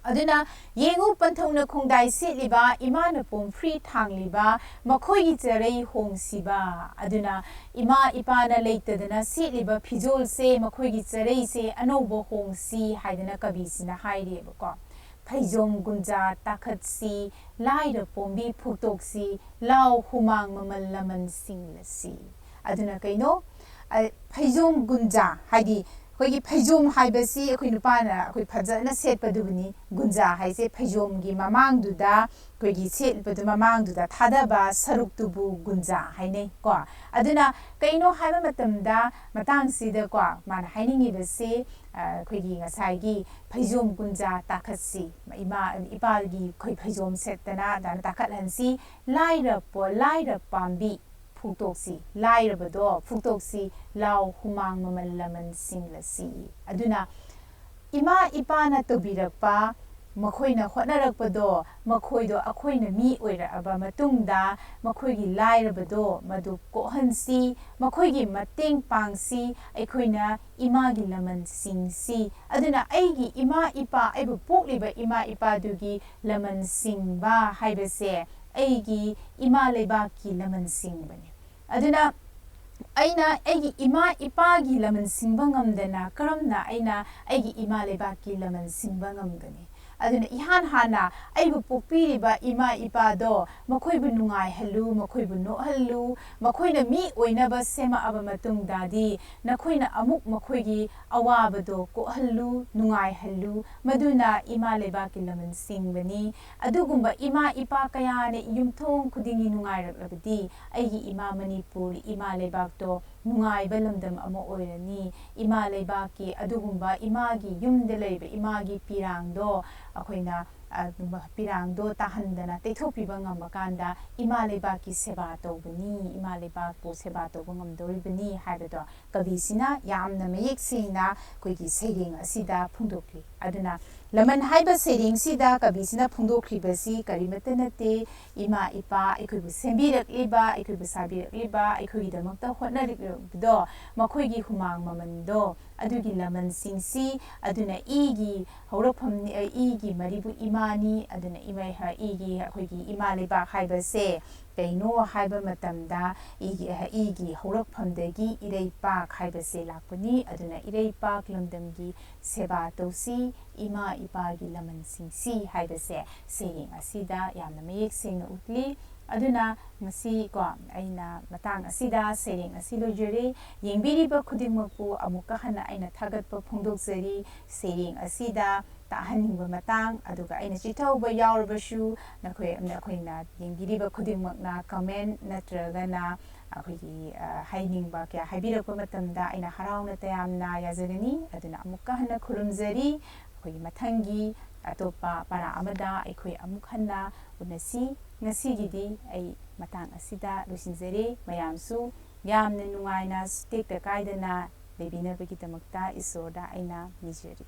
ꯑꯗꯨꯅ ꯌꯦꯡꯉꯨ, ꯄꯟꯊꯧꯅ ꯈꯣꯡꯗꯥꯏ ꯁꯦꯠꯂꯤꯕ, ꯏꯃꯥꯅ ꯄꯣꯝꯐ꯭ꯔꯤ ꯊꯥꯡꯂꯤꯕ, ꯃꯈꯣꯏꯒꯤ ꯆꯔꯩ ꯍꯣꯡꯁꯤꯕ꯫ ꯑꯗꯨꯅ ꯏꯃꯥ ꯏꯄꯥꯅ ꯂꯩꯇꯗꯅ ꯁꯦꯠꯂꯤꯕ ꯐꯤꯖꯣꯜꯁꯦ, ꯃꯈꯣꯏꯒꯤ ꯆꯔꯩꯁꯦ ꯑꯅꯧꯕ ꯍꯣꯡꯁꯤ ꯍꯥꯏꯗꯅ ꯀꯕꯤꯁꯤꯅ ꯍꯥꯏꯔꯤꯑꯕꯀꯣ꯫ ꯐꯩꯖꯣꯝ ꯒꯨꯟꯖꯥ ꯇꯥꯈꯠꯁꯤ, ꯂꯥꯏꯔ ꯄꯣꯝꯕꯤ ꯐꯨꯛꯇꯣꯛꯁꯤ, ꯂꯥꯎ ꯍꯨꯃꯥꯡ ꯃꯃꯜ ꯂꯃꯟ ꯁꯤꯡꯂꯁꯤ꯫ ꯑꯗꯨꯅ ꯀꯩꯅꯣ? ꯑ, ꯐꯩꯖꯣꯝ ꯒꯨꯟꯖꯥ, ꯍꯥꯏꯗꯤ ꯑꯩꯈꯣꯏꯒꯤ ꯐꯩꯖꯣꯝ ꯍꯥꯏꯕꯁꯤ ꯑꯩꯈꯣꯏ ꯅꯨꯄꯥꯅ ꯑꯩꯈꯣꯏ ꯐꯖꯅ ꯁꯦꯠꯄꯗꯨꯕꯨꯅꯤ꯫ ꯒꯨꯟꯖꯥ ꯍꯥꯏꯁꯦ ꯐꯩꯖꯣꯝꯒꯤ ꯃꯃꯥꯡꯗꯨꯗ, ꯑꯩꯈꯣꯏꯒꯤ ꯁꯦꯠꯄꯗꯨ ꯃꯃꯥꯡꯗꯨꯗ ꯊꯥꯗꯕ ꯁꯔꯨꯛꯇꯨꯕꯨ ꯒꯨꯟꯖꯥ ꯍꯥꯏꯅꯩ ꯀꯣ꯫ ꯑꯗꯨꯅ ꯀꯩꯅꯣ ꯍꯥꯏꯕ ꯃꯇꯝꯗ, ꯃꯇꯥꯡꯁꯤꯗꯀꯣ, ꯃꯥꯅ ꯍꯥꯏꯅꯤꯡꯉꯤꯕꯁꯤ, ꯑ, ꯑꯩꯈꯣꯏꯒꯤ ꯉꯁꯥꯏꯒꯤ ꯐꯩꯖꯣꯝ ꯒꯨꯟꯖꯥ ꯇꯥꯈꯠꯁꯤ, ꯏꯃꯥ ꯏꯄꯥꯒꯤ ꯑꯩꯈꯣꯏ ꯐꯩꯖꯣꯝ ꯁꯦꯠꯇꯅ ꯑꯗꯨꯃꯥꯏꯅ ꯇꯥꯈꯠꯍꯟꯁꯤ, ꯂꯥꯏꯔ ꯄꯣ-, ꯂꯥꯏꯔ ꯄꯥꯝꯕꯤ ꯐꯨꯛꯇꯣꯛꯁꯤ, ꯂꯥꯏꯔꯕꯗꯣ ꯐꯨꯛꯇꯣꯛꯁꯤ, ꯂꯥꯎ ꯍꯨꯃꯥꯡ ꯃꯃꯜ ꯂꯃꯟ ꯁꯤꯡꯂꯁꯤ꯫ ꯑꯗꯨꯅ ꯏꯃꯥ ꯏꯄꯥꯅ ꯇꯧꯕꯤꯔꯛꯄ, ꯃꯈꯣꯏꯅ ꯍꯣꯠꯅꯔꯛꯄꯗꯣ, ꯃꯈꯣꯏꯗꯣ ꯑꯩꯈꯣꯏꯅ ꯃꯤ ꯑꯣꯏꯔꯛꯑꯕ ꯃꯇꯨꯡꯗ ꯃꯈꯣꯏꯒꯤ ꯂꯥꯏꯔꯕꯗꯣ ꯃꯗꯨ ꯀꯣꯛꯍꯟꯁꯤ, ꯃꯈꯣꯏꯒꯤ ꯃꯇꯦꯡ ꯄꯥꯡꯁꯤ, ꯑꯩꯈꯣꯏꯅ ꯏꯃꯥꯒꯤ ꯂꯃꯟ ꯁꯤꯡꯁꯤ꯫ ꯑꯗꯨꯅ ꯑꯩꯒꯤ ꯏꯃꯥ ꯏꯄꯥ, ꯑꯩꯕꯨ ꯄꯣꯛꯂꯤꯕ ꯏꯃꯥ ꯏꯄꯥꯗꯨꯒꯤ ꯂꯃꯟ ꯁꯤꯡꯕ ꯍꯥꯏꯕꯁꯦ ꯑꯩꯒꯤ ꯏꯃꯥ ꯂꯩꯕꯥꯛꯀꯤ ꯂꯃꯟ ꯁꯤꯡꯕꯅꯤ꯫ ꯑꯗꯨꯅ ꯑꯩꯅ ꯑꯩꯒꯤ ꯏꯃꯥ ꯏꯄꯥꯒꯤ ꯂꯃꯟ ꯁꯤꯡꯕ ꯉꯝꯗꯅ ꯀꯔꯝꯅ ꯑꯩꯅ ꯑꯩꯒꯤ ꯏꯃꯥ ꯂꯩꯕꯥꯛꯀꯤ ꯂꯃꯟ ꯁꯤꯡꯕ ꯉꯝꯒꯅꯤ? ꯑꯗꯨꯅ ꯏꯍꯥꯟ ꯍꯥꯟꯅ ꯑꯩꯕꯨ ꯄꯣꯛꯄꯤꯔꯤꯕ ꯏꯃꯥ ꯏꯄꯥꯗꯣ ꯃꯈꯣꯏꯕꯨ ꯅꯨꯡꯉꯥꯏꯍꯜꯂꯨ, ꯃꯈꯣꯏꯕꯨ ꯅꯣꯛꯍꯜꯂꯨ, ꯃꯈꯣꯏꯅ ꯃꯤ ꯑꯣꯏꯅꯕ ꯁꯦꯝꯃꯛꯑꯕ ꯃꯇꯨꯡꯗꯗꯤ ꯅꯈꯣꯏꯅ ꯑꯃꯨꯛ ꯃꯈꯣꯏꯒꯤ ꯑꯋꯥꯕꯗꯣ ꯀꯣꯛꯍꯜꯂꯨ, ꯅꯨꯡꯉꯥꯏꯍꯜꯂꯨ, ꯃꯗꯨꯅ ꯏꯃꯥ ꯂꯩꯕꯥꯛꯀꯤ ꯂꯃꯟ ꯁꯤꯡꯕꯅꯤ꯫ ꯑꯗꯨꯒꯨꯝꯕ ꯏꯃꯥ ꯏꯄꯥ ꯀꯌꯥꯅ ꯌꯨꯝꯊꯣꯡ ꯈꯨꯗꯤꯡꯒꯤ ꯅꯨꯡꯉꯥꯏꯔꯛꯂꯕꯗꯤ ꯑꯩꯒꯤ ꯏꯃꯥ ꯃꯅꯤꯄꯨꯔ, ꯏꯃꯥ ꯂꯩꯕꯥꯛꯇꯣ ꯅꯨꯡꯉꯥꯏꯕ ꯂꯝꯗꯝ ꯑꯃ ꯑꯣꯏꯔꯅꯤ꯫ ꯏꯃꯥ ꯂꯩꯕꯥꯛꯀꯤ ꯑꯗꯨꯒꯨꯝꯕ ꯏꯃꯥꯒꯤ ꯌꯨꯝꯗ ꯂꯩꯕ ꯏꯃꯥꯒꯤ ꯄꯤꯔꯥꯡꯗꯣ ꯑꯩꯈꯣꯏꯅ, ꯑ, ꯄꯤꯔꯥꯡꯗꯣ ꯇꯥꯍꯟꯗꯅ ꯇꯩꯊꯣꯛꯄꯤꯕ ꯉꯝꯃꯀꯥꯟꯗ ꯏꯃꯥ ꯂꯩꯕꯥꯛꯀꯤ ꯁꯦꯕꯥ ꯇꯧꯕꯅꯤ, ꯏꯃꯥ ꯂꯩꯕꯥꯛꯄꯨ ꯁꯦꯕꯥ ꯇꯧꯕ ꯉꯝꯗꯧꯔꯤꯕꯅꯤ ꯍꯥꯏꯕꯗꯣ ꯀꯕꯤꯁꯤꯅ ꯌꯥꯝꯅ ꯃꯌꯦꯛ ꯁꯦꯡꯅ ꯑꯩꯈꯣꯏꯒꯤ ꯁꯩꯔꯦꯡ ꯑꯁꯤꯗ ꯐꯣꯡꯗꯣꯛꯂꯤ꯫ ꯑꯗꯨꯅ ꯂꯃꯟ ꯍꯥꯏꯕ ꯁꯩꯔꯦꯡꯁꯤꯗ ꯀꯕꯤꯁꯤꯅ ꯐꯣꯡꯗꯣꯛꯈ꯭ꯔꯤꯕꯁꯤ ꯀꯔꯤꯃꯠꯇ ꯅꯠꯇꯦ, ꯏꯃꯥ ꯏꯄꯥ ꯑꯩꯈꯣꯏꯕꯨ ꯁꯦꯝꯕꯤꯔꯛꯂꯤꯕ, ꯑꯩꯈꯣꯏꯕꯨ ꯁꯥꯕꯤꯔꯛꯂꯤꯕ, ꯑꯩꯈꯣꯏꯒꯤꯗꯃꯛꯇ ꯍꯣꯠꯅꯔꯤꯕꯗꯣ ꯃꯈꯣꯏꯒꯤ ꯍꯨꯃꯥꯡ ꯃꯃꯟꯗꯣ ꯑꯗꯨꯒꯤ ꯂꯃꯟꯁꯤꯡꯁꯤ, ꯑꯗꯨꯅ ꯏꯒꯤ ꯍꯧꯔꯛꯐꯝꯅꯤ, ꯏꯒꯤ ꯃꯔꯤꯕꯨ ꯏꯃꯥꯅꯤ꯫ ꯑꯗꯨꯅ ꯏꯃꯥ, ꯏꯒꯤ, ꯑꯩꯈꯣꯏꯒꯤ ꯏꯃꯥ ꯂꯩꯕꯥꯛ ꯍꯥꯏꯕꯁꯦ ꯀꯩꯅꯣ ꯍꯥꯏꯕ ꯃꯇꯝꯗ ꯏꯒꯤ, ꯏꯒꯤ ꯍꯧꯔꯛꯐꯝꯗꯒꯤ ꯏꯔꯩꯄꯥꯛ ꯍꯥꯏꯕꯁꯦ ꯂꯥꯛꯄꯅꯤ꯫ ꯑꯗꯨꯅ ꯏꯔꯩꯄꯥꯛ ꯂꯝꯗꯝꯒꯤ ꯁꯦꯕꯥ ꯇꯧꯁꯤ, ꯏꯃꯥ ꯏꯄꯥꯒꯤ ꯂꯃꯟꯁꯤꯡꯁꯤ ꯍꯥꯏꯕꯁꯦ ꯁꯩꯔꯦꯡ ꯑꯁꯤꯗ ꯌꯥꯝꯅ ꯃꯌꯦꯛ ꯁꯦꯡꯅ ꯎꯠꯂꯤ꯫ ꯑꯗꯨꯅ ꯉꯁꯤ ꯀꯣ ꯑꯩꯅ ꯃꯇꯥꯡ ꯑꯁꯤꯗ ꯁꯩꯔꯦꯡ ꯑꯁꯤ ꯂꯣꯏꯖꯔꯦ꯫ ꯌꯦꯡꯕꯤꯔꯤꯕ ꯈꯨꯗꯤꯡꯃꯛꯄꯨ ꯑꯃꯨꯛꯀ ꯍꯟꯅ ꯑꯩꯅ ꯊꯥꯒꯠꯄ ꯐꯣꯡꯗꯣꯛꯆꯔꯤ꯫ ꯁꯩꯔꯦꯡ ꯑꯁꯤꯗ ꯇꯥꯍꯟꯅꯤꯡꯕ ꯃꯇꯥꯡ, ꯑꯗꯨꯒ ꯑꯩꯅ ꯆꯤꯊꯍꯧꯕ ꯌꯥꯎꯔꯕꯁꯨ ꯅꯈꯣꯏ, ꯅꯈꯣꯏꯅ ꯌꯦꯡꯕꯤꯔꯤꯕ ꯈꯨꯗꯤꯡꯃꯛꯅ comment ꯅꯠꯇ꯭ꯔꯒꯅ ꯑꯩꯈꯣꯏꯒꯤ, ꯑ, ꯍꯥꯏꯅꯤꯡꯕ ꯀꯌꯥ ꯍꯥꯏꯕꯤꯔꯛꯄ ꯃꯇꯝꯗ ꯑꯩꯅ ꯍꯔꯥꯎꯅ ꯇꯌꯥꯝꯅ ꯌꯥꯖꯒꯅꯤ꯫ ꯑꯗꯨꯅ ꯑꯃꯨꯛꯀ ꯍꯟꯅ ꯈꯨꯔꯨꯝꯖꯔꯤ꯫ ꯑꯩꯈꯣꯏꯒꯤ ꯃꯊꯪꯒꯤ ꯑꯇꯣꯞꯄ ꯄꯔꯥ ꯑꯃꯗ ꯑꯩꯈꯣꯏ ꯑꯃꯨꯛ ꯍꯟꯅ ꯎꯅꯁꯤ꯫ ꯉꯁꯤꯒꯤꯗꯤ ꯑꯩ ꯃꯇꯥꯡ ꯑꯁꯤꯗ ꯂꯣꯏꯁꯤꯟꯖꯔꯦ꯫ ꯃꯌꯥꯝꯁꯨ ꯌꯥꯝꯅ ꯅꯨꯡꯉꯥꯏꯅ ꯇꯦꯛꯇ ꯀꯥꯏꯗꯅ ꯂꯩꯕꯤꯅꯕꯒꯤꯗꯃꯛꯇ ꯏꯁꯣꯔꯗ ꯑꯩꯅ ꯅꯤꯖꯔꯤ꯫